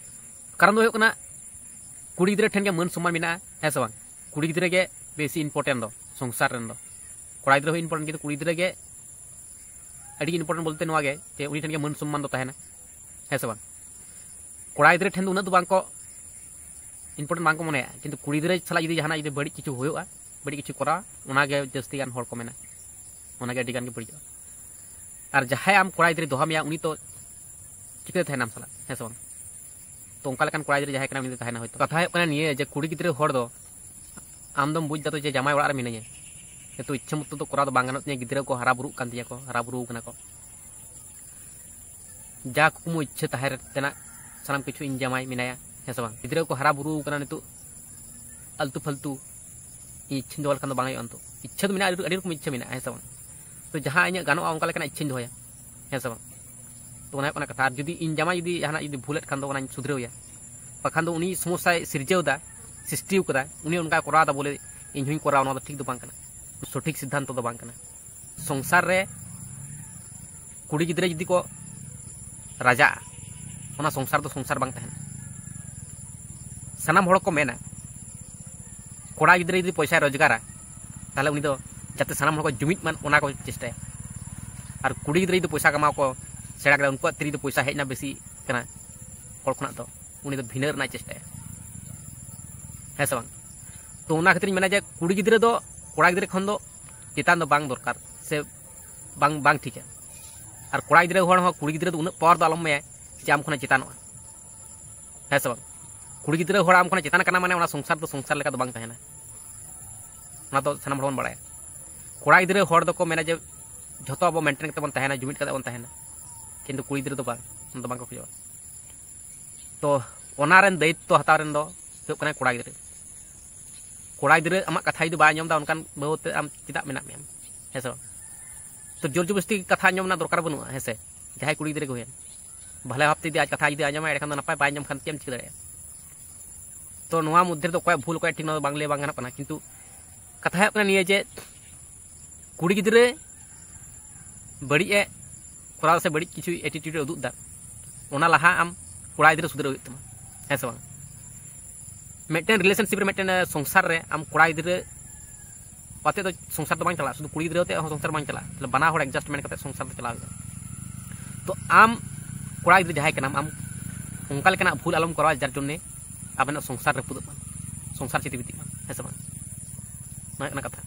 ᱠᱟᱨᱚᱱ ᱫᱚ ᱦᱩᱭᱩᱜ ᱠᱟᱱᱟ, ᱠᱩᱲᱤ ᱜᱤᱫᱽᱨᱟᱹ ᱴᱷᱮᱱ ᱜᱮ ᱢᱟᱹᱱ ᱥᱚᱢᱢᱟᱱ ᱢᱮᱱᱟᱜᱼᱟ, ᱦᱮᱸ ᱥᱮ ᱵᱟᱝ? ᱠᱩᱲᱤ ᱜᱤᱫᱽᱨᱟᱹ ᱜᱮ ᱵᱮᱥᱤ ᱤᱢᱯᱚᱨᱴᱮᱱᱴ ᱫᱚ ᱥᱚᱝᱥᱟᱨ ᱨᱮᱱ ᱫᱚ᱾ ᱠᱚᱲᱟ ᱜᱤᱫᱽᱨᱟᱹ ᱦᱚᱸ ᱤᱢᱯᱚᱨᱴᱮᱱᱴ, ᱠᱤᱱᱛᱩ ᱠᱩᱲᱤ ᱜᱤᱫᱽᱨᱟᱹ ᱜᱮ ᱟᱹᱰᱤ ᱤᱢᱯᱚᱨᱴᱮᱱᱴ ᱵᱚᱞᱛᱮ ᱱᱚᱣᱟ ᱜᱮ ᱡᱮ ᱩᱱᱤ ᱴᱷᱮᱱ ᱜᱮ ᱢᱟᱹᱱ ᱥᱚᱢᱢᱟᱱ ᱫᱚ ᱛᱟᱦᱮᱱᱟ, ᱦᱮᱸ ᱥᱮ ᱵᱟᱝ? ᱠᱚᱲᱟ ᱜᱤᱫᱽᱨᱟᱹ ᱴᱷᱮᱱ ᱫᱚ ᱩᱱᱟᱹᱜ ᱫᱚ ᱵᱟᱝ ᱠᱚ ᱤᱢᱯᱚᱨᱴᱮᱱᱴ ᱵᱟᱝ ᱠᱚ ᱢᱚᱱᱮᱭᱟ, ᱠᱤᱱᱛᱩ ᱠᱩᱲᱤ ᱜᱤᱫᱽᱨᱟᱹ ᱥᱟᱞᱟᱜ ᱡᱩᱫᱤ ᱡᱟᱦᱟᱱᱟᱜ ᱡᱩᱫᱤ ᱵᱟᱹᱲᱤᱡ ᱠᱤᱪᱷᱩ ᱦᱩᱭᱩᱜᱼᱟ, ᱵᱟᱹᱲᱤᱡ ᱠᱤᱪᱷᱩ ᱠᱚᱨᱟᱣᱟ, ᱚᱱᱟᱜᱮ ᱡᱟᱹᱥᱛᱤ ᱜᱟᱱ ᱦᱚᱲ ᱠᱚ ᱢᱮᱱᱟ, ᱚᱱᱟᱜᱮ ᱟᱹᱰᱤ ᱜᱟᱱ ᱜᱮ ᱵᱟᱹᱲᱤᱡᱚᱜᱼᱟ᱾ ᱟᱨ ᱡᱟᱦᱟᱸᱭ ᱟᱢ ᱠᱚᱲᱟ ᱜᱤᱫᱽᱨᱟᱹᱭ ᱫᱚᱦᱚ ᱢᱮᱭᱟ, ᱩᱱᱤ ᱛᱚ ᱪᱤᱠᱟᱹᱛᱮ ᱛᱟᱦᱮᱱᱟ ᱟᱢ ᱥᱟᱞᱟᱜ, ᱦᱮᱸ ᱥᱮ ᱵᱟᱝ? ᱛᱚ ᱚᱱᱠᱟ ᱞᱮᱠᱟᱱ ᱠᱚᱲᱟ ᱜᱤᱫᱽᱨᱟᱹ ᱡᱟᱦᱟᱸᱭ ᱠᱟᱱᱟ, ᱩᱱᱤ ᱫᱚ ᱛᱟᱦᱮᱱᱟ ᱦᱚᱭᱛᱳ᱾ ᱠᱟᱛᱷᱟ ᱦᱩᱭᱩᱜ ᱠᱟᱱᱟ ᱱᱤᱭᱟᱹ ᱡᱮ ᱠᱩᱲᱤ ᱜᱤᱫᱽᱨᱟᱹ ᱦᱚᱲ ᱫᱚ ᱟᱢ ᱫᱚᱢ ᱵᱩᱡᱽ ᱫᱟ ᱛᱚ ᱡᱮ ᱡᱟᱢᱟᱭ ᱚᱲᱟᱜ ᱨᱮ ᱢᱤᱱᱟᱹᱧᱟ, ᱱᱤᱛᱚᱜ ᱤᱪᱪᱷᱟᱹ ᱢᱚᱛᱚ ᱫᱚ ᱠᱚᱨᱟᱣ ᱫᱚ ᱵᱟᱝ ᱜᱟᱱᱚᱜ ᱛᱤᱧᱟᱹ, ᱜᱤᱫᱽᱨᱟᱹ ᱠᱚ ᱦᱟᱨᱟ ᱵᱩᱨᱩᱜ ᱠᱟᱱ ᱛᱤᱧᱟᱹ ᱠᱚ, ᱦᱟᱨᱟ ᱵᱩᱨᱩ ᱠᱟᱱᱟ ᱠᱚ, ᱡᱟ ᱠᱩᱠᱢᱩ ᱤᱪᱪᱷᱟᱹ ᱛᱟᱦᱮᱸ ᱨᱮᱱᱟᱜ ᱥᱟᱱᱟᱢ ᱠᱤᱪᱷᱩ ᱤᱧ ᱡᱟᱢᱟᱭ ᱢᱮᱱᱟᱭᱟ, ᱦᱮᱸ ᱥᱮ ᱵᱟᱝ? ᱜᱤᱫᱽᱨᱟᱹ ᱠᱚ ᱦᱟᱨᱟ ᱵᱩᱨᱩ ᱠᱟᱱᱟ ᱱᱤᱛᱚᱜ, ᱟᱞᱛᱩ ᱯᱷᱟᱞᱛᱩ ᱤᱧ ᱤᱪᱪᱷᱟᱹᱧ ᱫᱚᱦᱚ ᱞᱮᱠᱷᱟᱱ ᱫᱚ ᱵᱟᱝ ᱦᱩᱭᱩᱜᱼᱟ᱾ ᱱᱤᱛᱚᱜ ᱤᱪᱪᱷᱟᱹ ᱫᱚ ᱢᱮᱱᱟᱜᱼᱟ, ᱟᱹᱰᱤ, ᱟᱹᱰᱤ ᱨᱚᱠᱚᱢ ᱤᱪᱪᱷᱟᱹ ᱢᱮᱱᱟᱜᱼᱟ, ᱦᱮᱸ ᱥᱮ ᱵᱟᱝ? ᱛᱚ ᱡᱟᱦᱟᱸ ᱤᱧᱟᱹᱜ ᱜᱟᱱᱚᱜᱼᱟ ᱚᱱᱠᱟ ᱞᱮᱠᱟᱱᱟᱜ ᱤᱪᱪᱷᱟᱹᱧ ᱫᱚᱦᱚᱭᱟ, ᱦᱮᱸ ᱥᱮ ᱵᱟᱝ? ᱛᱚ ᱚᱱᱟ ᱦᱩᱭᱩᱜ ᱠᱟᱱᱟ ᱠᱟᱛᱷᱟ᱾ ᱟᱨ ᱡᱩᱫᱤ ᱤᱧ ᱡᱟᱢᱟᱭ ᱡᱩᱫᱤ ᱡᱟᱦᱟᱱᱟᱜ ᱡᱩᱫᱤ ᱵᱷᱩᱞᱮᱫ ᱠᱷᱟᱱ ᱫᱚ ᱚᱱᱟᱧ ᱥᱩᱫᱷᱨᱟᱹᱣᱮᱭᱟ, ᱵᱟᱠᱷᱟᱱ ᱫᱚ ᱩᱱᱤ ᱥᱚᱢᱚᱥᱥᱟᱭ ᱥᱤᱨᱡᱟᱹᱣ ᱮᱫᱟ, ᱥᱨᱤᱥᱴᱤ ᱟᱠᱟᱫᱟ, ᱩᱱᱤ ᱚᱱᱠᱟᱭ ᱠᱚᱨᱟᱣ ᱮᱫᱟ ᱵᱚᱞᱮ ᱤᱧ ᱦᱚᱸᱧ ᱠᱚᱨᱟᱣᱟ, ᱱᱚᱣᱟ ᱫᱚ ᱴᱷᱤᱠ ᱫᱚ ᱵᱟᱝ ᱠᱟᱱᱟ᱾ ᱥᱚᱴᱷᱤᱠ ᱥᱤᱫᱽᱫᱷᱟᱱᱛᱚ ᱫᱚ ᱵᱟᱝ ᱠᱟᱱᱟ᱾ ᱥᱚᱝᱥᱟᱨ ᱨᱮ ᱠᱩᱲᱤ ᱜᱤᱫᱽᱨᱟᱹ ᱡᱩᱫᱤ ᱠᱚ ᱨᱟᱡᱟᱜᱼᱟ, ᱚᱱᱟ ᱥᱚᱝᱥᱟᱨ ᱫᱚ ᱥᱚᱝᱥᱟᱨ ᱵᱟᱝ ᱛᱟᱦᱮᱱᱟ᱾ ᱥᱟᱱᱟᱢ ᱦᱚᱲ ᱠᱚ ᱢᱮᱱᱟ, ᱠᱚᱲᱟ ᱜᱤᱫᱽᱨᱟᱹ ᱡᱩᱫᱤ ᱯᱚᱭᱥᱟᱭ ᱨᱳᱡᱽᱜᱟᱨᱟ, ᱛᱟᱦᱚᱞᱮ ᱩᱱᱤ ᱫᱚ ᱡᱟᱛᱮ ᱥᱟᱱᱟᱢ ᱦᱚᱲ ᱠᱚ ᱡᱩᱢᱤᱫ ᱢᱟᱱ, ᱚᱱᱟ ᱠᱚ ᱪᱮᱥᱴᱟᱭᱟ᱾ ᱟᱨ ᱠᱩᱲᱤ ᱜᱤᱫᱽᱨᱟᱹ ᱡᱩᱫᱤ ᱯᱚᱭᱥᱟ ᱠᱟᱢᱟᱣ ᱠᱚ ᱥᱮᱬᱟ ᱠᱮᱫᱟ, ᱩᱱᱠᱩᱣᱟᱜ ᱛᱤ ᱨᱮ ᱯᱚᱭᱥᱟ ᱦᱮᱡ ᱮᱱᱟ ᱵᱮᱥᱤ ᱠᱟᱱᱟ ᱦᱚᱲ ᱠᱷᱚᱱᱟᱜ, ᱫᱚ ᱩᱱᱤ ᱫᱚ ᱵᱷᱤᱱᱟᱹ ᱨᱮᱱᱟᱜ ᱮ ᱪᱮᱥᱴᱟᱭᱟ, ᱦᱮᱸ ᱥᱮ ᱵᱟᱝ? ᱛᱚ ᱚᱱᱟ ᱠᱷᱟᱹᱛᱤᱨᱤᱧ ᱢᱮᱱᱟ ᱡᱮ ᱠᱩᱲᱤ ᱜᱤᱫᱽᱨᱟᱹ ᱫᱚ ᱠᱚᱲᱟ ᱜᱤᱫᱽᱨᱟᱹ ᱠᱷᱚᱱ ᱫᱚ ᱪᱮᱛᱟᱱ ᱫᱚ ᱵᱟᱝ ᱫᱚᱨᱠᱟᱨ, ᱥᱮ ᱵᱟᱝ, ᱵᱟᱝ ᱴᱷᱤᱠᱟ᱾ ᱟᱨ ᱠᱚᱲᱟ ᱜᱤᱫᱽᱨᱟᱹ ᱦᱚᱲ ᱦᱚᱸ ᱠᱩᱲᱤ ᱜᱤᱫᱽᱨᱟᱹ ᱫᱚ ᱩᱱᱟᱹᱜ ᱯᱟᱣᱟᱨ ᱫᱚ ᱟᱞᱚᱢ ᱮᱢᱟᱭᱟ ᱡᱮ ᱟᱢ ᱠᱷᱚᱱᱟᱜ ᱪᱮᱛᱟᱱᱚᱜᱼᱟ, ᱦᱮᱸ ᱥᱮ ᱵᱟᱝ? ᱠᱩᱲᱤ ᱜᱤᱫᱽᱨᱟᱹ ᱦᱚᱲ ᱟᱢ ᱠᱷᱚᱱᱟᱜ ᱪᱮᱛᱟᱱ ᱠᱟᱱᱟ ᱢᱟᱱᱮ ᱚᱱᱟ ᱥᱚᱝᱥᱟᱨ ᱫᱚ ᱥᱚᱝᱥᱟᱨ ᱞᱮᱠᱟ ᱫᱚ ᱵᱟᱝ ᱛᱟᱦᱮᱱᱟ᱾ ᱚᱱᱟ ᱫᱚ ᱥᱟᱱᱟᱢ ᱦᱚᱲ ᱵᱚᱱ ᱵᱟᱲᱟᱭᱟ᱾ ᱠᱚᱲᱟ ᱜᱤᱫᱽᱨᱟᱹ ᱦᱚᱲ ᱫᱚᱠᱚ ᱢᱮᱱᱟ ᱡᱮ ᱡᱷᱚᱛᱚ ᱟᱵᱚ ᱢᱮᱱᱴᱮᱱ ᱠᱟᱛᱮ ᱵᱚᱱ ᱛᱟᱦᱮᱱᱟ, ᱡᱩᱢᱤᱫ ᱠᱟᱛᱮ ᱵᱚᱱ ᱛᱟᱦᱮᱱᱟ, ᱠᱤᱱᱛᱩ ᱠᱩᱲᱤ ᱜᱤᱫᱽᱨᱟᱹ ᱫᱚ ᱵᱟᱝ, ᱚᱱᱟ ᱫᱚ ᱵᱟᱝ ᱠᱚ ᱠᱷᱚᱡᱚᱜᱼᱟ᱾ ᱛᱚ ᱚᱱᱟ ᱨᱮᱱ ᱫᱟᱭᱤᱛᱛᱚ ᱦᱟᱛᱟᱣ ᱨᱮᱱ ᱫᱚ ᱦᱩᱭᱩᱜ ᱠᱟᱱᱟ ᱠᱚᱲᱟ ᱜᱤᱫᱽᱨᱟᱹ᱾ ᱠᱚᱲᱟ ᱜᱤᱫᱽᱨᱟᱹ ᱟᱢᱟᱜ ᱠᱟᱛᱷᱟ ᱡᱩᱫᱤ ᱵᱟᱭ ᱟᱸᱡᱚᱢ ᱮᱫᱟ, ᱚᱱᱠᱟᱱ ᱵᱟᱹᱦᱩ ᱛᱮ ᱟᱢ ᱪᱮᱫᱟᱜ ᱢᱮᱱᱟᱜ ᱢᱮᱭᱟ, ᱦᱮᱸ ᱥᱮ ᱵᱟᱝ? ᱛᱚ ᱡᱳᱨ ᱡᱚᱵᱚᱥᱛᱤ ᱠᱟᱛᱷᱟ ᱟᱸᱡᱚᱢ ᱨᱮᱱᱟᱜ ᱫᱚᱨᱠᱟᱨ ᱵᱟᱹᱱᱩᱜᱼᱟ, ᱦᱮᱸ ᱥᱮ? ᱡᱟᱦᱟᱸᱭ ᱠᱩᱲᱤ ᱜᱤᱫᱽᱨᱟᱹ ᱜᱮ ᱦᱩᱭᱮᱱ, ᱵᱷᱟᱞᱮ ᱵᱷᱟᱵᱽ ᱛᱮ ᱡᱩᱫᱤ ᱟᱡ ᱠᱟᱛᱷᱟ ᱡᱩᱫᱤ ᱟᱸᱡᱚᱢᱟᱭ, ᱮᱸᱰᱮᱠᱷᱟᱱ ᱫᱚ ᱱᱟᱯᱟᱭ, ᱵᱟᱭ ᱟᱸᱡᱚᱢ ᱠᱷᱟᱱ ᱪᱮᱫ ᱮᱢ ᱪᱤᱠᱟᱹ ᱫᱟᱲᱮᱭᱟᱜᱼᱟ? ᱛᱚ ᱱᱚᱣᱟ ᱢᱚᱫᱽᱫᱷᱮ ᱨᱮᱫᱚ ᱚᱠᱚᱭᱟᱜ ᱵᱷᱩᱞ, ᱚᱠᱚᱭᱟᱜ ᱴᱷᱤᱠ, ᱱᱚᱣᱟ ᱫᱚ ᱵᱟᱝ ᱞᱟᱹᱭ ᱵᱟᱝ ᱜᱟᱱᱚᱜ ᱠᱟᱱᱟ, ᱠᱤᱱᱛᱩ ᱠᱟᱛᱷᱟ ᱦᱩᱭᱩᱜ ᱠᱟᱱᱟ ᱱᱤᱭᱟᱹ ᱡᱮ ᱠᱩᱲᱤ ᱜᱤᱫᱽᱨᱟᱹ ᱵᱟᱹᱲᱤᱡ ᱮ ᱠᱚᱨᱟᱣ ᱥᱮ ᱵᱟᱹᱲᱤᱡ ᱠᱤᱪᱷᱩ ᱮᱴᱤᱴᱤᱭᱩᱰ ᱮ ᱩᱫᱩᱜ ᱮᱫᱟ, ᱚᱱᱟ ᱞᱟᱦᱟ ᱟᱢ ᱠᱚᱲᱟ ᱜᱤᱫᱽᱨᱟᱹ ᱥᱩᱫᱷᱟᱹᱨ ᱦᱩᱭᱩᱜ ᱛᱟᱢᱟ, ᱦᱮᱸ ᱥᱮ ᱵᱟᱝ? ᱢᱤᱫᱴᱮᱱ ᱨᱤᱞᱮᱥᱚᱱᱥᱤᱯ ᱨᱮ, ᱢᱤᱫᱴᱮᱱ ᱥᱚᱝᱥᱟᱨ ᱨᱮ ᱟᱢ ᱠᱚᱲᱟ ᱜᱤᱫᱽᱨᱟᱹ ᱟᱛᱮ ᱫᱚ ᱥᱚᱝᱥᱟᱨ ᱫᱚ ᱵᱟᱝ ᱪᱟᱞᱟᱜᱼᱟ, ᱥᱩᱫᱷᱩ ᱠᱩᱲᱤ ᱜᱤᱫᱽᱨᱟᱹ ᱟᱛᱮ ᱦᱚᱸ ᱥᱚᱝᱥᱟᱨ ᱵᱟᱝ ᱪᱟᱞᱟᱜᱼᱟ᱾ ᱛᱟᱦᱞᱮ ᱵᱟᱱᱟ ᱦᱚᱲ ᱮᱰᱡᱟᱥᱴᱢᱮᱱᱴ ᱠᱟᱛᱮ ᱥᱚᱝᱥᱟᱨ ᱫᱚ ᱪᱟᱞᱟᱣ ᱦᱩᱭᱩᱜᱼᱟ᱾ ᱛᱚ ᱟᱢ ᱠᱚᱲᱟ ᱜᱤᱫᱽᱨᱟᱹ ᱡᱟᱦᱟᱸᱭ ᱠᱟᱱᱟᱢ, ᱟᱢ ᱚᱱᱠᱟ ᱞᱮᱠᱟᱱᱟᱜ ᱵᱷᱩᱞ ᱟᱞᱚᱢ ᱠᱚᱨᱟᱣᱟ ᱡᱟᱨ ᱡᱚᱱᱱᱮ ᱟᱵᱮᱱᱟᱜ ᱥᱚᱝᱥᱟᱨ ᱨᱟᱹᱯᱩᱫᱚᱜ ᱢᱟ, ᱥᱚᱝᱥᱟᱨ ᱪᱷᱤᱛᱤ ᱵᱤᱛᱤᱜ ᱢᱟ, ᱦᱮᱸ ᱥᱮ ᱵᱟᱝ? ᱚᱱᱟ ᱦᱩᱭᱩᱜ ᱠᱟᱱᱟ ᱠᱟᱛᱷᱟ᱾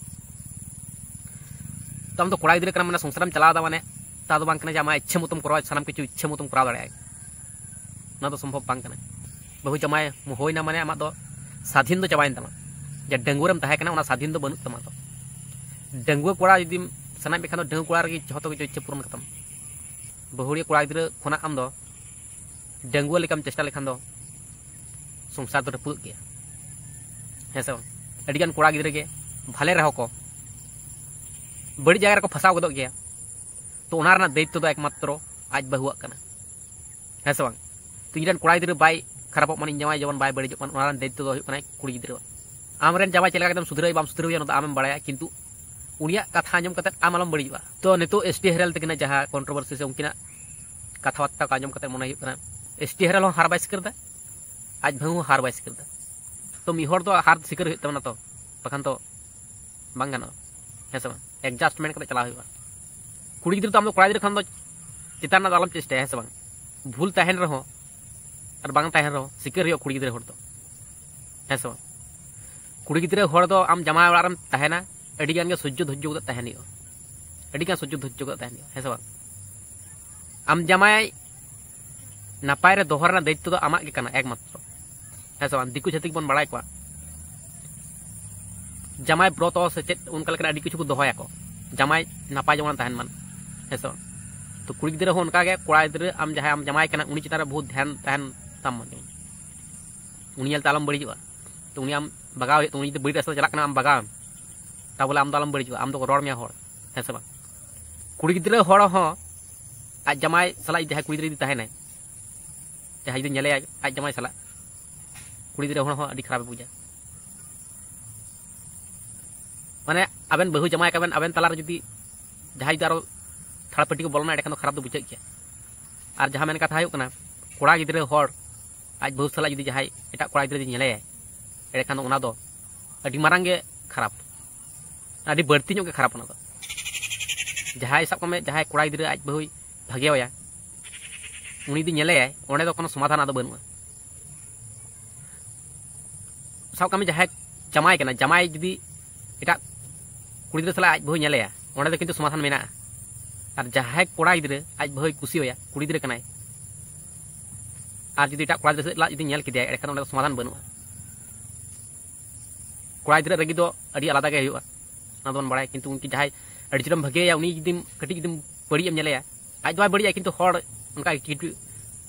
ᱛᱚ ᱟᱢ ᱫᱚ ᱠᱚᱲᱟ ᱜᱤᱫᱽᱨᱟᱹ ᱠᱟᱱᱟᱢ, ᱢᱟᱱᱮ ᱥᱚᱝᱥᱟᱨᱮᱢ ᱪᱟᱞᱟᱣ ᱮᱫᱟ, ᱢᱟᱱᱮ ᱛᱟ ᱫᱚ ᱵᱟᱝ ᱠᱟᱱᱟ ᱡᱮ ᱟᱢᱟᱜ ᱤᱪᱪᱷᱟᱹ ᱢᱚᱛᱚᱢ ᱠᱚᱨᱟᱣᱟ, ᱥᱟᱱᱟᱢ ᱠᱤᱪᱷᱩ ᱤᱪᱪᱷᱟᱹ ᱢᱚᱛᱚᱢ ᱠᱚᱨᱟᱣ ᱫᱟᱲᱮᱭᱟᱜᱼᱟ᱾ ᱚᱱᱟ ᱫᱚ ᱥᱚᱢᱵᱷᱚᱵ ᱵᱟᱝ ᱠᱟᱱᱟ᱾ ᱵᱟᱹᱦᱩ ᱡᱟᱢᱟᱭ ᱦᱩᱭᱱᱟ ᱢᱟᱱᱮ ᱟᱢᱟᱜ ᱫᱚ ᱥᱟᱫᱷᱤᱱ ᱫᱚ ᱪᱟᱵᱟᱭᱮᱱ ᱛᱟᱢᱟ, ᱡᱮ ᱰᱟᱺᱜᱩᱣᱟᱹ ᱨᱮᱢ ᱛᱟᱦᱮᱸ ᱠᱟᱱᱟ, ᱚᱱᱟ ᱥᱟᱫᱷᱤᱱ ᱫᱚ ᱵᱟᱹᱱᱩᱜ ᱛᱟᱢᱟ᱾ ᱛᱚ ᱰᱟᱺᱜᱩᱣᱟᱹ ᱠᱚᱲᱟ ᱡᱩᱫᱤᱢ ᱥᱟᱱᱟᱭᱮᱫ ᱢᱮᱠᱷᱟᱱ ᱫᱚ ᱰᱟᱺᱜᱩᱣᱟᱹ ᱠᱚᱲᱟ ᱨᱮᱜᱮ ᱡᱷᱚᱛᱚ ᱠᱤᱪᱷᱩ ᱤᱪᱪᱷᱟᱹ ᱯᱩᱨᱚᱱ ᱠᱟᱛᱟᱢ᱾ ᱵᱟᱹᱦᱩᱲᱤᱭᱟᱹ ᱠᱚᱲᱟ ᱜᱤᱫᱽᱨᱟᱹ ᱠᱷᱚᱱᱟᱜ ᱟᱢ ᱫᱚ ᱰᱟᱺᱜᱩᱣᱟᱹ ᱞᱮᱠᱟᱢ ᱪᱮᱥᱴᱟ ᱞᱮᱠᱷᱟᱱ ᱫᱚ ᱥᱚᱝᱥᱟᱨ ᱫᱚ ᱨᱟᱹᱯᱩᱫᱚᱜ ᱜᱮᱭᱟ, ᱦᱮᱸ ᱥᱮ ᱵᱟᱝ? ᱟᱹᱰᱤᱜᱟᱱ ᱠᱚᱲᱟ ᱜᱤᱫᱽᱨᱟᱹ ᱜᱮ ᱵᱷᱟᱞᱮ ᱨᱮᱦᱚᱸ ᱠᱚ ᱵᱟᱹᱲᱤᱡ ᱡᱟᱭᱜᱟ ᱨᱮᱠᱚ ᱯᱷᱟᱸᱥᱟᱣ ᱜᱚᱫᱚᱜ ᱜᱮᱭᱟ᱾ ᱛᱚ ᱚᱱᱟ ᱨᱮᱱᱟᱜ ᱫᱟᱭᱤᱛᱛᱚ ᱫᱚ ᱮᱠᱢᱟᱛᱨᱚ ᱟᱡ ᱵᱟᱹᱦᱩᱣᱟᱜ ᱠᱟᱱᱟ, ᱦᱮᱸ ᱥᱮ ᱵᱟᱝ? ᱛᱚ ᱤᱧ ᱨᱮᱱ ᱠᱚᱲᱟ ᱜᱤᱫᱽᱨᱟᱹ ᱵᱟᱭ ᱠᱷᱟᱨᱟᱯᱚᱜ ᱢᱟ, ᱤᱧ ᱡᱟᱶᱟᱭ ᱡᱮᱢᱚᱱ ᱵᱟᱭ ᱵᱟᱹᱲᱤᱡᱚᱜ ᱢᱟ, ᱚᱱᱟ ᱨᱮᱱᱟᱜ ᱫᱟᱭᱤᱛᱛᱚ ᱫᱚ ᱦᱩᱭᱩᱜ ᱠᱟᱱᱟ ᱠᱩᱲᱤ ᱜᱤᱫᱽᱨᱟᱹᱣᱟᱜ᱾ ᱟᱢ ᱨᱮᱱ ᱡᱟᱶᱟᱭ ᱪᱮᱫ ᱞᱮᱠᱟ ᱠᱟᱛᱮᱢ ᱥᱩᱫᱷᱨᱟᱹᱣ ᱵᱟᱢ ᱥᱩᱫᱷᱨᱟᱹᱣ ᱮᱭᱟ, ᱚᱱᱟ ᱫᱚ ᱟᱢᱮᱢ ᱵᱟᱲᱟᱭᱟ, ᱠᱤᱱᱛᱩ ᱩᱱᱤᱭᱟᱜ ᱠᱟᱛᱷᱟ ᱟᱸᱡᱚᱢ ᱠᱟᱛᱮ ᱟᱢ ᱟᱞᱚᱢ ᱵᱟᱹᱲᱤᱡᱚᱜᱼᱟ᱾ ᱛᱚ ᱱᱤᱛᱚᱜ ᱮᱥ ᱴᱤ ᱦᱮᱨᱮᱞ ᱛᱟᱹᱠᱤᱱᱟᱜ ᱡᱟᱦᱟᱸ ᱠᱚᱱᱴᱨᱳᱵᱷᱟᱨᱥᱤ ᱥᱮ ᱩᱱᱠᱤᱱᱟᱜ ᱠᱟᱛᱷᱟ ᱵᱟᱨᱛᱟ ᱠᱚ ᱟᱸᱡᱚᱢ ᱠᱟᱛᱮ ᱢᱚᱱᱮ ᱦᱩᱭᱩᱜ ᱠᱟᱱᱟ ᱮᱥ ᱴᱤ ᱦᱮᱨᱮᱞ ᱦᱚᱸ ᱦᱟᱨ ᱵᱟᱭ ᱥᱤᱠᱟᱹᱨ ᱮᱫᱟ, ᱟᱡ ᱵᱷᱟᱹᱜᱩ ᱦᱚᱸ ᱦᱟᱨ ᱵᱟᱭ ᱥᱤᱠᱟᱹᱨ ᱮᱫᱟ᱾ ᱛᱚ ᱢᱤᱫ ᱦᱚᱲ ᱫᱚ ᱦᱟᱨ ᱥᱤᱠᱟᱹᱨ ᱦᱩᱭᱩᱜ ᱛᱟᱵᱚᱱᱟ, ᱛᱚ ᱵᱟᱠᱷᱟᱱ ᱛᱚ ᱵᱟᱝ ᱜᱟᱱᱚᱜᱼᱟ, ᱦᱮᱸ ᱥᱮ ᱵᱟᱝ? ᱮᱰᱡᱟᱥᱴᱢᱮᱱᱴ ᱠᱟᱛᱮ ᱪᱟᱞᱟᱣ ᱦᱩᱭᱩᱜᱼᱟ᱾ ᱠᱩᱲᱤ ᱜᱤᱫᱽᱨᱟᱹ ᱫᱚ ᱟᱢ ᱫᱚ ᱠᱚᱲᱟ ᱜᱤᱫᱽᱨᱟᱹ ᱠᱷᱚᱱ ᱫᱚ ᱪᱮᱛᱟᱱ ᱨᱮᱱᱟᱜ ᱫᱚ ᱟᱞᱚᱢ ᱪᱮᱥᱴᱟᱭᱟ, ᱦᱮᱸ ᱥᱮ ᱵᱟᱝ? ᱵᱷᱩᱞ ᱛᱟᱦᱮᱱ ᱨᱮᱦᱚᱸ ᱟᱨ ᱵᱟᱝ ᱛᱟᱦᱮᱱ ᱨᱮᱦᱚᱸ ᱥᱤᱠᱟᱹᱨ ᱦᱩᱭᱩᱜᱼᱟ ᱠᱩᱲᱤ ᱜᱤᱫᱽᱨᱟᱹ ᱦᱚᱲ ᱫᱚ, ᱦᱮᱸ ᱥᱮ ᱵᱟᱝ? ᱠᱩᱲᱤ ᱜᱤᱫᱽᱨᱟᱹ ᱦᱚᱲ ᱫᱚ ᱟᱢ ᱡᱟᱢᱟᱭ ᱚᱲᱟᱜ ᱨᱮᱢ ᱛᱟᱦᱮᱱᱟ, ᱟᱹᱰᱤ ᱜᱟᱱ ᱜᱮ ᱥᱚᱡᱽᱡᱚ ᱫᱷᱳᱨᱡᱚ ᱠᱟᱛᱮ ᱛᱟᱦᱮᱱ ᱦᱩᱭᱩᱜᱼᱟ, ᱟᱹᱰᱤ ᱜᱟᱱ ᱥᱚᱡᱽᱡᱚ ᱫᱷᱳᱨᱡᱚ ᱠᱟᱛᱮ ᱛᱟᱦᱮᱱ ᱦᱩᱭᱩᱜᱼᱟ, ᱦᱮᱸ ᱥᱮ ᱵᱟᱝ? ᱟᱢ ᱡᱟᱢᱟᱭ ᱱᱟᱯᱟᱭ ᱨᱮ ᱫᱚᱦᱚ ᱨᱮᱱᱟᱜ ᱫᱟᱭᱤᱛᱛᱚ ᱫᱚ ᱟᱢᱟᱜ ᱜᱮ ᱠᱟᱱᱟ ᱮᱠᱢᱟᱛᱨᱚ, ᱦᱮᱸ ᱥᱮ ᱵᱟᱝ? ᱫᱤᱠᱩ ᱪᱷᱟᱹᱛᱤᱠ ᱵᱚᱱ ᱵᱟᱲᱟᱭ ᱠᱚᱣᱟ, ᱡᱟᱢᱟᱭ ᱵᱨᱚᱛᱚ ᱥᱮ ᱪᱮᱫ ᱚᱱᱠᱟ ᱞᱮᱠᱟᱱᱟᱜ ᱟᱹᱰᱤ ᱠᱤᱪᱷᱩ ᱠᱚ ᱫᱚᱦᱚᱭᱟᱠᱚ, ᱡᱟᱢᱟᱭ ᱱᱟᱯᱟᱭ ᱡᱮᱢᱚᱱ ᱛᱟᱦᱮᱱ ᱢᱟ, ᱦᱮᱸ ᱥᱮ ᱵᱟᱝ? ᱛᱚ ᱠᱩᱲᱤ ᱜᱤᱫᱽᱨᱟᱹ ᱦᱚᱸ ᱚᱱᱠᱟ ᱜᱮ, ᱠᱚᱲᱟ ᱜᱤᱫᱽᱨᱟᱹ ᱟᱢ ᱡᱟᱦᱟᱸᱭ ᱟᱢ ᱡᱟᱢᱟᱭ ᱠᱟᱱᱟ ᱩᱱᱤ ᱪᱮᱛᱟᱱ ᱨᱮ ᱵᱚᱦᱩᱛ ᱫᱷᱮᱭᱟᱱ ᱛᱟᱦᱮᱱ ᱛᱟᱢ ᱢᱟ, ᱩᱱᱤ ᱧᱮᱞᱛᱮ ᱟᱞᱚᱢ ᱵᱟᱹᱲᱤᱡᱚᱜᱼᱟ᱾ ᱛᱚ ᱩᱱᱤ ᱟᱢ ᱵᱟᱜᱟᱣ ᱦᱩᱭᱩᱜ ᱛᱟᱢᱟ, ᱩᱱᱤ ᱡᱩᱫᱤ ᱵᱟᱹᱲᱤᱡ ᱨᱟᱥᱛᱟ ᱪᱟᱞᱟᱜ ᱠᱟᱱᱟ ᱟᱢ ᱵᱟᱜᱟᱣ ᱮᱢ, ᱛᱟᱵᱚᱞᱮ ᱟᱢ ᱫᱚ ᱟᱞᱚᱢ ᱵᱟᱹᱲᱤᱡᱚᱜᱼᱟ, ᱟᱢ ᱫᱚ ᱨᱚᱲ ᱢᱮᱭᱟ ᱦᱚᱲ, ᱦᱮᱸ ᱥᱮ ᱵᱟᱝ? ᱠᱩᱲᱤ ᱜᱤᱫᱽᱨᱟᱹ ᱦᱚᱲ ᱦᱚᱸ ᱟᱡ ᱡᱟᱢᱟᱭ ᱥᱟᱞᱟᱜ ᱡᱟᱦᱟᱸᱭ ᱠᱩᱲᱤ ᱜᱤᱫᱽᱨᱟᱹ ᱡᱩᱫᱤ ᱛᱟᱦᱮᱱᱟᱭ, ᱡᱟᱦᱟᱸᱭ ᱡᱩᱫᱤ ᱧᱮᱞᱮᱭᱟᱭ ᱟᱡ ᱡᱟᱢᱟᱭ ᱥᱟᱞᱟᱜ, ᱠᱩᱲᱤ ᱜᱤᱫᱽᱨᱟᱹ ᱦᱚᱲ ᱦᱚᱸ ᱟᱹᱰᱤ ᱠᱷᱟᱨᱟᱯᱮ ᱵᱩᱡᱟ᱾ ᱢᱟᱱᱮ ᱟᱵᱮᱱ ᱵᱟᱹᱦᱩ ᱡᱟᱢᱟᱭ ᱠᱟᱵᱮᱱ, ᱟᱵᱮᱱ ᱛᱟᱞᱟᱨᱮ ᱡᱩᱫᱤ ᱡᱟᱦᱟᱸᱭ ᱡᱩᱫᱤ ᱟᱨᱚ ᱛᱷᱟᱲ ᱯᱟᱹᱴᱤ ᱠᱚ ᱵᱚᱞᱚᱱᱟ, ᱮᱸᱰᱮᱠᱷᱟᱱ ᱫᱚ ᱠᱷᱟᱨᱟᱯ ᱫᱚ ᱵᱩᱡᱷᱟᱹᱜ ᱜᱮᱭᱟ᱾ ᱟᱨ ᱡᱟᱦᱟᱸ ᱢᱮᱱ ᱠᱟᱛᱷᱟ ᱦᱩᱭᱩᱜ ᱠᱟᱱᱟ, ᱠᱚᱲᱟ ᱜᱤᱫᱽᱨᱟᱹ ᱦᱚᱲ ᱟᱡ ᱵᱟᱹᱦᱩ ᱥᱟᱞᱟᱜ ᱡᱩᱫᱤ ᱡᱟᱦᱟᱸᱭ ᱮᱴᱟᱜ ᱠᱚᱲᱟ ᱜᱤᱫᱽᱨᱟᱹ ᱡᱩᱫᱤ ᱧᱮᱞᱮᱭᱟᱭ, ᱮᱸᱰᱮᱠᱷᱟᱱ ᱫᱚ ᱚᱱᱟ ᱫᱚ ᱟᱹᱰᱤ ᱢᱟᱨᱟᱝ ᱜᱮ ᱠᱷᱟᱨᱟᱯ, ᱟᱹᱰᱤ ᱵᱟᱹᱲᱛᱤ ᱧᱚᱜ ᱜᱮ ᱠᱷᱟᱨᱟᱯ ᱚᱱᱟ ᱫᱚ᱾ ᱡᱟᱦᱟᱸᱭ ᱥᱟᱵ ᱠᱟᱜ ᱢᱮ, ᱡᱟᱦᱟᱸᱭ ᱠᱚᱲᱟ ᱜᱤᱫᱽᱨᱟᱹ ᱟᱡ ᱵᱟᱹᱦᱩᱭ ᱵᱷᱟᱜᱮᱣᱟᱭᱟ, ᱩᱱᱤ ᱡᱩᱫᱤ ᱧᱮᱞᱮᱭᱟᱭ, ᱚᱸᱰᱮ ᱫᱚ ᱠᱳᱱᱳ ᱥᱚᱢᱟᱫᱷᱟᱱ ᱟᱫᱚ ᱵᱟᱹᱱᱩᱜᱼᱟ᱾ ᱥᱟᱵ ᱠᱟᱜ ᱢᱮ, ᱡᱟᱦᱟᱸᱭ ᱡᱟᱢᱟᱭ ᱠᱟᱱᱟ, ᱡᱟᱢᱟᱭ ᱡᱩᱫᱤ ᱮᱴᱟᱜ ᱠᱩᱲᱤ ᱜᱤᱫᱽᱨᱟᱹ ᱥᱟᱞᱟᱜ ᱟᱡ ᱵᱟᱹᱦᱩ ᱧᱮᱞᱮᱭᱟ, ᱚᱸᱰᱮ ᱫᱚ ᱠᱤᱱᱛᱩ ᱥᱚᱢᱟᱫᱷᱟᱱ ᱢᱮᱱᱟᱜᱼᱟ᱾ ᱟᱨ ᱡᱟᱦᱟᱸᱭ ᱠᱚᱲᱟ ᱜᱤᱫᱽᱨᱟᱹ ᱟᱡ ᱵᱟᱹᱦᱩᱭ ᱠᱩᱥᱤᱣᱟᱭᱟ, ᱠᱩᱲᱤ ᱜᱤᱫᱽᱨᱟᱹ ᱠᱟᱱᱟᱭ, ᱟᱨ ᱡᱩᱫᱤ ᱮᱴᱟᱜ ᱠᱚᱲᱟ ᱜᱤᱫᱽᱨᱟᱹ ᱥᱟᱞᱟᱜ ᱡᱩᱫᱤ ᱧᱮᱞ ᱠᱮᱫᱮᱭᱟᱭ, ᱮᱸᱰᱮᱠᱷᱟᱱ ᱚᱸᱰᱮ ᱫᱚ ᱥᱚᱢᱟᱫᱷᱟᱱ ᱵᱟᱹᱱᱩᱜᱼᱟ᱾ ᱠᱚᱲᱟ ᱜᱤᱫᱽᱨᱟᱹ ᱨᱟᱹᱜᱤ ᱫᱚ ᱟᱹᱰᱤ ᱟᱞᱟᱫᱟ ᱜᱮ ᱦᱩᱭᱩᱜᱼᱟ, ᱚᱱᱟ ᱫᱚᱵᱚᱱ ᱵᱟᱲᱟᱭᱟ᱾ ᱠᱤᱱᱛᱩ ᱩᱱᱠᱤ ᱡᱟᱦᱟᱸᱭ ᱟᱹᱰᱤ ᱡᱳᱨᱮᱢ ᱵᱷᱟᱜᱮᱭᱟ, ᱩᱱᱤ ᱡᱩᱫᱤᱢ ᱠᱟᱹᱴᱤᱡ ᱡᱩᱫᱤᱢ ᱵᱟᱹᱲᱤᱡ ᱮᱢ ᱧᱮᱞᱮᱭᱟ, ᱟᱡ ᱫᱚ ᱵᱟᱭ ᱵᱟᱹᱲᱤᱡᱼᱟ, ᱠᱤᱱᱛᱩ ᱦᱚᱲ ᱚᱱᱠᱟ activity,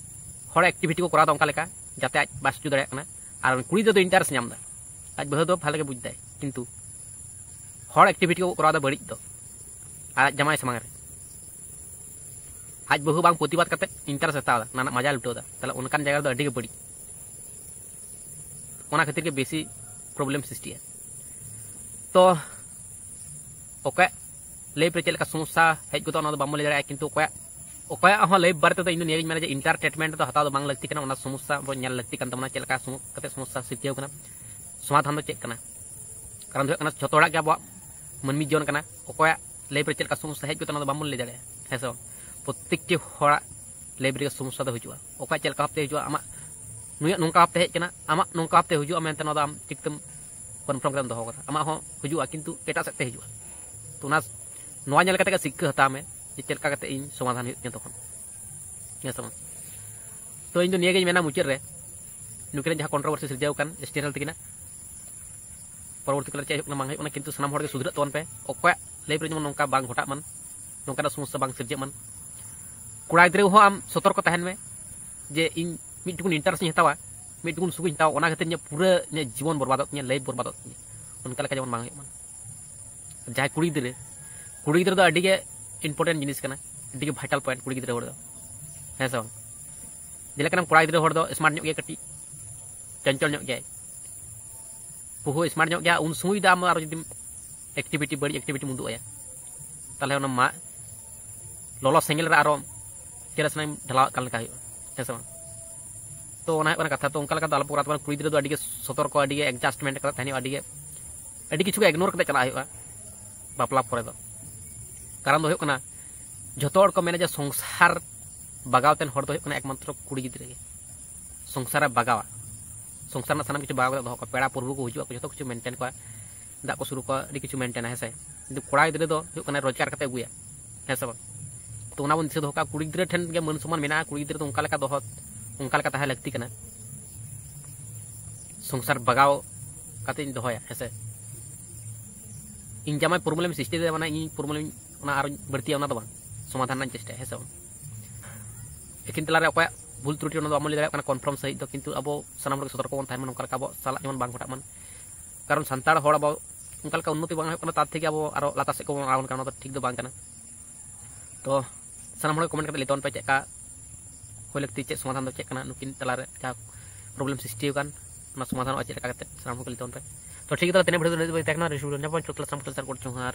ᱦᱚᱲ ᱮᱠᱴᱤᱵᱷᱤᱴᱤ ᱠᱚ ᱠᱚᱨᱟᱣ ᱮᱫᱟ ᱚᱱᱠᱟ ᱞᱮᱠᱟ, ᱡᱟᱛᱮ ᱟᱡ ᱵᱟᱭ ᱥᱚᱡᱽᱡᱚ ᱫᱟᱲᱮᱭᱟᱜ ᱠᱟᱱᱟ᱾ ᱟᱨ ᱩᱱᱤ ᱠᱩᱲᱤ ᱜᱤᱫᱽᱨᱟᱹ ᱫᱚ ᱤᱱᱴᱟᱨᱮᱥᱴ ᱧᱟᱢ ᱮᱫᱟ, ᱟᱡ ᱵᱟᱹᱦᱩ ᱫᱚ ᱵᱷᱟᱞᱮ ᱜᱮ ᱵᱩᱡᱽ ᱫᱟᱭ, ᱠᱤᱱᱛᱩ ᱦᱚᱲ ᱮᱠᱴᱤᱵᱷᱤᱴᱤ ᱠᱚ ᱠᱚᱨᱟᱣ ᱮᱫᱟ ᱵᱟᱹᱲᱤᱡ ᱫᱚ, ᱟᱨ ᱟᱡ ᱡᱟᱢᱟᱭ ᱥᱟᱢᱟᱝ ᱨᱮ ᱟᱡ ᱵᱟᱹᱦᱩ ᱵᱟᱝ ᱯᱨᱚᱛᱤᱵᱟᱫ ᱠᱟᱛᱮ ᱤᱱᱴᱟᱨᱮᱥᱴ ᱦᱟᱛᱟᱣ ᱮᱫᱟ, ᱚᱱᱟ ᱨᱮᱱᱟᱜ ᱢᱟᱡᱟᱭ ᱞᱩᱴᱟᱹᱣ ᱮᱫᱟ, ᱛᱟᱦᱚᱞᱮ ᱚᱱᱠᱟᱱ ᱡᱟᱭᱜᱟ ᱨᱮᱫᱚ ᱟᱹᱰᱤ ᱜᱮ ᱵᱟᱹᱲᱤᱡ᱾ ᱚᱱᱟ ᱠᱷᱟᱹᱛᱤᱨ ᱜᱮ ᱵᱮᱥᱤ ᱯᱨᱚᱵᱞᱮᱢ ᱥᱨᱤᱥᱴᱤᱜᱼᱟ᱾ ᱛᱚ ᱚᱠᱚᱭᱟᱜ ᱞᱟᱭᱤᱯᱷ ᱨᱮ ᱪᱮᱫ ᱞᱮᱠᱟ ᱥᱚᱢᱚᱥᱥᱟ ᱦᱮᱡ ᱜᱚᱫᱚᱜᱼᱟ, ᱚᱱᱟ ᱫᱚ ᱵᱟᱢ ᱞᱟᱹᱭ ᱫᱟᱲᱮᱭᱟᱜᱼᱟ᱾ ᱠᱤᱱᱛᱩ ᱚᱠᱚᱭᱟᱜ ᱚᱠᱚᱭᱟᱜ ᱦᱚᱸ ᱞᱟᱭᱤᱯᱷ ᱵᱟᱨᱮ ᱛᱮᱫᱚ ᱤᱧ ᱫᱚ ᱱᱤᱭᱟᱹᱜᱤᱧ ᱢᱮᱱᱟ ᱡᱮ ᱤᱱᱴᱟᱨᱴᱮᱱᱢᱮᱱᱴ ᱫᱚ ᱦᱟᱛᱟᱣ ᱫᱚ ᱵᱟᱝ ᱞᱟᱹᱠᱛᱤ ᱠᱟᱱᱟ᱾ ᱚᱱᱟ ᱥᱚᱢᱚᱥᱥᱟ ᱵᱚᱱ ᱧᱮᱞ ᱞᱟᱹᱠᱛᱤ ᱠᱟᱱ ᱛᱟᱵᱚᱱᱟ, ᱪᱮᱫ ᱞᱮᱠᱟ ᱥᱚᱢᱚ- ᱠᱟᱛᱮ ᱥᱚᱢᱚᱥᱥᱟ ᱥᱤᱨᱡᱟᱹᱣ ᱠᱟᱱᱟ, ᱥᱚᱢᱟᱫᱷᱟᱱ ᱫᱚ ᱪᱮᱫ ᱠᱟᱱᱟ᱾ ᱠᱟᱨᱚᱱ ᱫᱚ ᱦᱩᱭᱩᱜ ᱠᱟᱱᱟ, ᱡᱷᱚᱛᱚ ᱦᱚᱲᱟᱜ ᱜᱮ ᱟᱵᱚᱣᱟᱜ ᱢᱟᱹᱱᱢᱤ ᱡᱤᱭᱚᱱ ᱠᱟᱱᱟ᱾ ᱚᱠᱚᱭᱟᱜ ᱞᱟᱭᱤᱯᱷ ᱨᱮ ᱪᱮᱫ ᱞᱮᱠᱟ ᱥᱚᱢᱚᱥᱥᱟ ᱦᱮᱡ ᱜᱚᱫᱚᱜᱼᱟ, ᱚᱱᱟ ᱫᱚ ᱵᱟᱵᱚᱱ ᱞᱟᱹᱭ ᱫᱟᱲᱮᱭᱟᱜᱼᱟ, ᱦᱮᱸ ᱥᱮ ᱵᱟᱝ? ᱯᱨᱚᱛᱛᱮᱠᱴᱤ ᱦᱚᱲᱟᱜ ᱞᱟᱭᱤᱯᱷ ᱨᱮᱜᱮ ᱥᱚᱢᱚᱥᱥᱟ ᱫᱚ ᱦᱤᱡᱩᱜᱼᱟ᱾ ᱚᱠᱚᱭᱟᱜ ᱪᱮᱫ ᱞᱮᱠᱟ ᱵᱷᱟᱵᱛᱮ ᱦᱤᱡᱩᱜᱼᱟ, ᱟᱢᱟᱜ ᱱᱩᱭᱟᱜ ᱱᱚᱝᱠᱟ ᱵᱷᱟᱵᱛᱮ ᱦᱤᱡᱩᱜᱼᱟ, ᱟᱢᱟᱜ ᱱᱚᱝᱠᱟ ᱵᱷᱟᱵᱛᱮ ᱦᱤᱡᱩᱜᱼᱟ ᱢᱮᱱᱛᱮ ᱱᱚᱣᱟ ᱫᱚ ᱟᱢ ᱪᱤᱠᱟᱹᱛᱮᱢ ᱠᱚᱱᱯᱷᱟᱨᱢ ᱠᱟᱛᱮᱢ ᱫᱚᱦᱚ ᱠᱟᱫᱟ? ᱟᱢᱟᱜ ᱦᱚᱸ ᱦᱤᱡᱩᱜᱼᱟ, ᱠᱤᱱᱛᱩ ᱮᱴᱟᱜ ᱥᱮᱫ ᱛᱮ ᱦᱤᱡᱩᱜᱼᱟ᱾ ᱛᱚ ᱚᱱᱟ, ᱱᱚᱣᱟ ᱧᱮᱞ ᱠᱟᱛᱮ ᱜᱮ ᱥᱤᱠᱠᱷᱟᱹ ᱦᱟᱛᱟᱣ ᱢᱮ ᱡᱮ ᱪᱮᱫ ᱞᱮᱠᱟ ᱠᱟᱛᱮ ᱤᱧ ᱥᱚᱢᱟᱫᱷᱟᱱ ᱦᱩᱭᱩᱜ ᱛᱤᱧᱟᱹ ᱛᱚᱠᱷᱚᱱ, ᱦᱮᱸ ᱥᱮ ᱵᱟᱝ? ᱛᱚ ᱤᱧ ᱫᱚ ᱱᱤᱭᱟᱹᱜᱤᱧ ᱢᱮᱱᱟ ᱢᱩᱪᱟᱹᱫ ᱨᱮ, ᱱᱩᱠᱤᱱᱟᱜ ᱡᱟᱦᱟᱸ ᱠᱚᱱᱴᱨᱳᱵᱷᱟᱨᱥᱤ ᱥᱤᱨᱡᱟᱹᱣ ᱟᱠᱟᱱ ᱮᱥ ᱴᱤ ᱮᱱ ᱮᱞ ᱛᱟᱹᱠᱤᱱᱟᱜ, ᱯᱚᱨᱚᱵᱚᱨᱛᱤ ᱠᱟᱞ ᱨᱮ ᱪᱮᱫ ᱦᱩᱭᱩᱜ ᱠᱟᱱᱟ ᱵᱟᱝ ᱦᱩᱭᱩᱜ ᱠᱟᱱᱟ, ᱠᱤᱱᱛᱩ ᱥᱟᱱᱟᱢ ᱦᱚᱲ ᱜᱮ ᱥᱩᱫᱷᱨᱟᱹᱜ ᱛᱟᱵᱚᱱ ᱯᱮ᱾ ᱚᱠᱚᱭᱟᱜ ᱞᱟᱭᱤᱯᱷ ᱨᱮ ᱡᱮᱢᱚᱱ ᱱᱚᱝᱠᱟ ᱵᱟᱝ ᱜᱷᱚᱴᱟᱜ ᱢᱟᱱ, ᱱᱚᱝᱠᱟᱱᱟᱜ ᱥᱚᱢᱚᱥᱥᱟ ᱵᱟᱝ ᱥᱤᱨᱡᱟᱹᱜ ᱢᱟᱱ᱾ ᱠᱚᱲᱟ ᱜᱤᱫᱽᱨᱟᱹ ᱦᱚᱸ ᱟᱢ ᱥᱚᱛᱚᱨᱠᱚ ᱛᱟᱦᱮᱱ ᱢᱮ ᱡᱮ ᱤᱧ ᱢᱤᱫ ᱴᱩᱠᱩᱱ ᱤᱱᱴᱟᱨᱮᱥᱴ ᱤᱧ ᱦᱟᱛᱟᱣᱟ, ᱢᱤᱫ ᱴᱩᱠᱩᱱ ᱥᱩᱠ ᱤᱧ ᱦᱟᱛᱟᱣᱟ, ᱚᱱᱟ ᱠᱷᱟᱹᱛᱤᱨ ᱤᱧᱟᱹᱜ ᱯᱩᱨᱟᱹ ᱤᱧᱟᱹᱜ ᱡᱤᱵᱚᱱ ᱵᱚᱨᱵᱟᱫᱚᱜ ᱛᱤᱧᱟᱹ, ᱚᱱᱠᱟ ᱞᱮᱠᱟ ᱡᱮᱢᱚᱱ ᱵᱟᱝ ᱦᱩᱭᱩᱜ ᱢᱟᱱ᱾ ᱡᱟᱦᱟᱸᱭ ᱠᱩᱲᱤ ᱜᱤᱫᱽᱨᱟᱹ, ᱠᱩᱲᱤ ᱜᱤᱫᱽᱨᱟᱹ ᱫᱚ ᱟᱹᱰᱤ ᱜᱮ ᱤᱢᱯᱚᱨᱴᱮᱱᱴ ᱡᱤᱱᱤᱥ ᱠᱟᱱᱟ, ᱟᱹᱰᱤ ᱜᱮ ᱵᱷᱟᱭᱴᱟᱞ ᱯᱚᱭᱮᱱᱴ ᱠᱩᱲᱤ ᱜᱤᱫᱽᱨᱟᱹ ᱦᱚᱲ ᱫᱚ, ᱦᱮᱸ ᱥᱮ ᱵᱟᱝ? ᱡᱮᱞᱮᱠᱟ ᱠᱚᱲᱟ ᱜᱤᱫᱽᱨᱟᱹ ᱦᱚᱲ ᱫᱚ ᱥᱢᱟᱨᱴ ᱧᱚᱜ ᱜᱮᱭᱟᱭ, ᱠᱟᱹᱴᱤᱡ ᱪᱚᱧᱪᱚᱞ ᱧᱚᱜ ᱜᱮᱭᱟᱭ, ᱵᱚᱦᱩ ᱥᱢᱟᱨᱴ ᱧᱚᱜ ᱜᱮᱭᱟ, ᱩᱱ ᱥᱚᱢᱚᱭ ᱫᱚ ᱟᱢ ᱟᱨᱚ ᱡᱩᱫᱤᱢ ᱮᱠᱴᱤᱵᱷᱤᱴᱤ, ᱵᱟᱹᱲᱤᱡ ᱮᱠᱴᱤᱵᱷᱤᱴᱤᱢ ᱩᱫᱩᱜ ᱟᱭᱟ, ᱛᱟᱦᱚᱞᱮ ᱚᱱᱟ ᱢᱟ ᱞᱚᱞᱚ ᱥᱮᱸᱜᱮᱞ ᱨᱮ ᱟᱨᱚ ᱠᱮᱨᱟᱥᱤᱱ ᱮᱢ ᱰᱷᱟᱞᱟᱣᱟᱜ ᱠᱟᱱ ᱞᱮᱠᱟ ᱦᱩᱭᱩᱜᱼᱟ, ᱦᱮᱸ ᱥᱮ ᱵᱟᱝ? ᱛᱚ ᱚᱱᱟ ᱦᱩᱭᱩᱜ ᱠᱟᱱᱟ ᱠᱟᱛᱷᱟ᱾ ᱛᱚ ᱚᱱᱠᱟ ᱞᱮᱠᱟ ᱫᱚ ᱟᱞᱚ ᱯᱮ ᱠᱚᱨᱟᱣ ᱛᱟᱵᱚᱱᱟ᱾ ᱠᱩᱲᱤ ᱜᱤᱫᱽᱨᱟᱹ ᱫᱚ ᱟᱹᱰᱤ ᱜᱮ ᱥᱚᱛᱚᱨᱠᱚ, ᱟᱹᱰᱤ ᱜᱮ ᱮᱰᱡᱟᱥᱴᱢᱮᱱᱴ ᱠᱟᱛᱮ ᱛᱟᱦᱮᱱ ᱦᱩᱭᱩᱜᱼᱟ, ᱟᱹᱰᱤ ᱜᱮ, ᱟᱹᱰᱤ ᱠᱤᱪᱷᱩ ᱜᱮ ᱤᱜᱱᱳᱨ ᱠᱟᱛᱮ ᱪᱟᱞᱟᱜ ᱦᱩᱭᱩᱜᱼᱟ ᱵᱟᱯᱞᱟ ᱯᱚᱨᱮ ᱫᱚ᱾ ᱠᱟᱨᱚᱱ ᱫᱚ ᱦᱩᱭᱩᱜ ᱠᱟᱱᱟ, ᱡᱷᱚᱛᱚ ᱦᱚᱲ ᱠᱚ ᱢᱮᱱᱟ ᱡᱮ ᱥᱚᱝᱥᱟᱨ ᱵᱟᱜᱟᱣ ᱛᱮᱱ ᱦᱚᱲ ᱫᱚ ᱦᱩᱭᱩᱜ ᱠᱟᱱᱟ ᱮᱠᱢᱟᱛᱨᱚ ᱠᱩᱲᱤ ᱜᱤᱫᱽᱨᱟᱹ ᱜᱮ᱾ ᱥᱚᱝᱥᱟᱨᱮ ᱵᱟᱜᱟᱣᱟ, ᱥᱚᱝᱥᱟᱨ ᱨᱮᱱᱟᱜ ᱥᱟᱱᱟᱢ ᱠᱤᱪᱷᱩ ᱵᱟᱜᱟᱣ ᱠᱟᱛᱮ ᱫᱚᱦᱚ ᱠᱚᱣᱟ, ᱯᱮᱲᱟ ᱯᱨᱚᱵᱷᱩ ᱠᱚ ᱦᱤᱡᱩᱜᱼᱟ, ᱡᱷᱚᱛᱚ ᱠᱤᱪᱷᱩ ᱢᱮᱱᱴᱮᱱ ᱠᱚᱣᱟ, ᱫᱟᱜ ᱠᱚ ᱥᱩᱨᱩ ᱠᱚᱣᱟ, ᱟᱹᱰᱤ ᱠᱤᱪᱷᱩ ᱢᱮᱱᱴᱮᱱᱟ, ᱦᱮᱸ ᱥᱮ? ᱠᱤᱱᱛᱩ ᱠᱚᱲᱟ ᱜᱤᱫᱽᱨᱟᱹ ᱫᱚ ᱦᱩᱭᱩᱜ ᱠᱟᱱᱟ ᱨᱳᱡᱽᱜᱟᱨ ᱠᱟᱛᱮ ᱟᱹᱜᱩᱭᱟ, ᱦᱮᱸ ᱥᱮ ᱵᱟᱝ? ᱛᱚ ᱚᱱᱟ ᱵᱚᱱ ᱫᱤᱥᱟᱹ ᱫᱚᱦᱚ ᱠᱟᱜᱼᱟ, ᱠᱩᱲᱤ ᱜᱤᱫᱽᱨᱟᱹ ᱴᱷᱮᱱ ᱜᱮ ᱢᱟᱹᱱ ᱥᱚᱢᱢᱟᱱ ᱢᱮᱱᱟᱜᱼᱟ, ᱠᱩᱲᱤ ᱜᱤᱫᱽᱨᱟᱹ ᱫᱚ ᱚᱱᱠᱟ ᱞᱮᱠᱟ ᱫᱚᱦᱚ, ᱚᱱᱠᱟ ᱞᱮᱠᱟ ᱛᱟᱦᱮᱸ ᱞᱟᱹᱠᱛᱤ ᱠᱟᱱᱟ, ᱥᱚᱝᱥᱟᱨ ᱵᱟᱜᱟᱣ ᱠᱟᱛᱮᱧ ᱫᱚᱦᱚᱭᱟ, ᱦᱮᱸ ᱥᱮ? ᱤᱧ ᱡᱟᱢᱟᱭ ᱯᱨᱚᱵᱞᱮᱢ ᱥᱨᱤᱥᱴᱤ ᱫᱟᱲᱮᱭᱟᱜᱼᱟ, ᱢᱟᱱᱮ ᱤᱧ ᱯᱨᱚᱵᱞᱮᱢ ᱚᱱᱟ ᱟᱨᱚᱧ ᱵᱟᱹᱲᱛᱤᱭᱟ, ᱚᱱᱟ ᱫᱚ ᱵᱟᱝ, ᱥᱚᱢᱟᱫᱷᱟᱱ ᱨᱮᱱᱟᱜ ᱤᱧ ᱪᱮᱥᱴᱟᱭᱟ, ᱦᱮᱸ ᱥᱮ ᱵᱟᱝ? ᱮᱠᱤᱱ ᱛᱟᱞᱟᱨᱮ ᱚᱠᱚᱭᱟᱜ ᱵᱷᱩᱞ ᱛᱨᱩᱴᱤ, ᱚᱱᱟ ᱫᱚ ᱵᱟᱵᱚᱱ ᱞᱟᱹᱭ ᱫᱟᱲᱮᱭᱟᱜ ᱠᱟᱱᱟ ᱠᱚᱱᱯᱷᱟᱨᱢ ᱥᱟᱺᱦᱤᱡ ᱫᱚ, ᱠᱤᱱᱛᱩ ᱟᱵᱚ ᱥᱟᱱᱟᱢ ᱦᱚᱲ ᱜᱮ ᱥᱚᱛᱚᱨᱠᱚ ᱵᱚᱱ ᱛᱟᱦᱮᱱ ᱢᱟ, ᱱᱚᱝᱠᱟ ᱞᱮᱠᱟ ᱟᱵᱚ ᱥᱟᱞᱟᱜ ᱡᱮᱢᱚᱱ ᱵᱟᱝ ᱜᱷᱚᱴᱟᱜ ᱢᱟ᱾ ᱠᱟᱨᱚᱱ ᱥᱟᱱᱛᱟᱲ ᱦᱚᱲ ᱟᱵᱚ ᱚᱱᱠᱟ ᱞᱮᱠᱟ ᱩᱱᱱᱚᱛᱤ ᱵᱟᱝ ᱦᱩᱭᱩᱜ ᱠᱟᱱᱟ, ᱛᱟᱨ ᱛᱷᱮᱠᱮ ᱟᱵᱚ ᱟᱨᱚ ᱞᱟᱛᱟᱨ ᱥᱮᱫ ᱠᱚᱵᱚᱱ ᱟᱬᱜᱚᱱ ᱠᱟᱱᱟ, ᱚᱱᱟ ᱫᱚ ᱴᱷᱤᱠ ᱫᱚ ᱵᱟᱝ ᱠᱟᱱᱟ᱾ ᱛᱚ ᱥᱟᱱᱟᱢ ᱦᱚᱲ ᱠᱚᱢᱮᱱᱴ ᱠᱟᱛᱮ ᱞᱟᱹᱭ ᱛᱟᱵᱚᱱ ᱯᱮ, ᱪᱮᱫ ᱞᱮᱠᱟ ᱦᱩᱭ ᱞᱟᱹᱠᱛᱤ, ᱪᱮᱫ ᱥᱚᱢᱟᱫᱷᱟᱱ ᱫᱚ ᱪᱮᱫ ᱠᱟᱱᱟ, ᱱᱩᱠᱤᱱ ᱛᱟᱞᱟᱨᱮ ᱡᱟᱦᱟᱸ ᱯᱨᱚᱵᱞᱮᱢ ᱥᱨᱤᱥᱴᱤ ᱟᱠᱟᱱ, ᱚᱱᱟ ᱥᱚᱢᱟᱫᱷᱟᱱᱚᱜᱼᱟ ᱪᱮᱫ ᱞᱮᱠᱟ ᱠᱟᱛᱮ, ᱥᱟᱱᱟᱢ ᱦᱚᱲ ᱠᱚ ᱞᱟᱹᱭ ᱛᱟᱵᱚᱱ ᱯᱮ᱾ ᱛᱚ ᱴᱷᱤᱠ ᱜᱮᱭᱟ, ᱛᱟᱦᱚᱞᱮ ᱛᱮᱦᱮᱧ ᱵᱷᱤᱰᱤᱭᱳ ᱫᱚ ᱱᱤᱱᱟᱹᱜ ᱜᱮ ᱛᱟᱦᱮᱸ ᱠᱟᱱᱟ᱾ ᱨᱤᱥᱩ ᱨᱚᱧᱡᱚᱱ ᱯᱚᱧᱪᱚ ᱠᱞᱟᱥ ᱥᱟᱱᱟᱢ ᱠᱚ ᱥᱟᱨ ᱠᱚ ᱡᱚᱦᱟᱨ᱾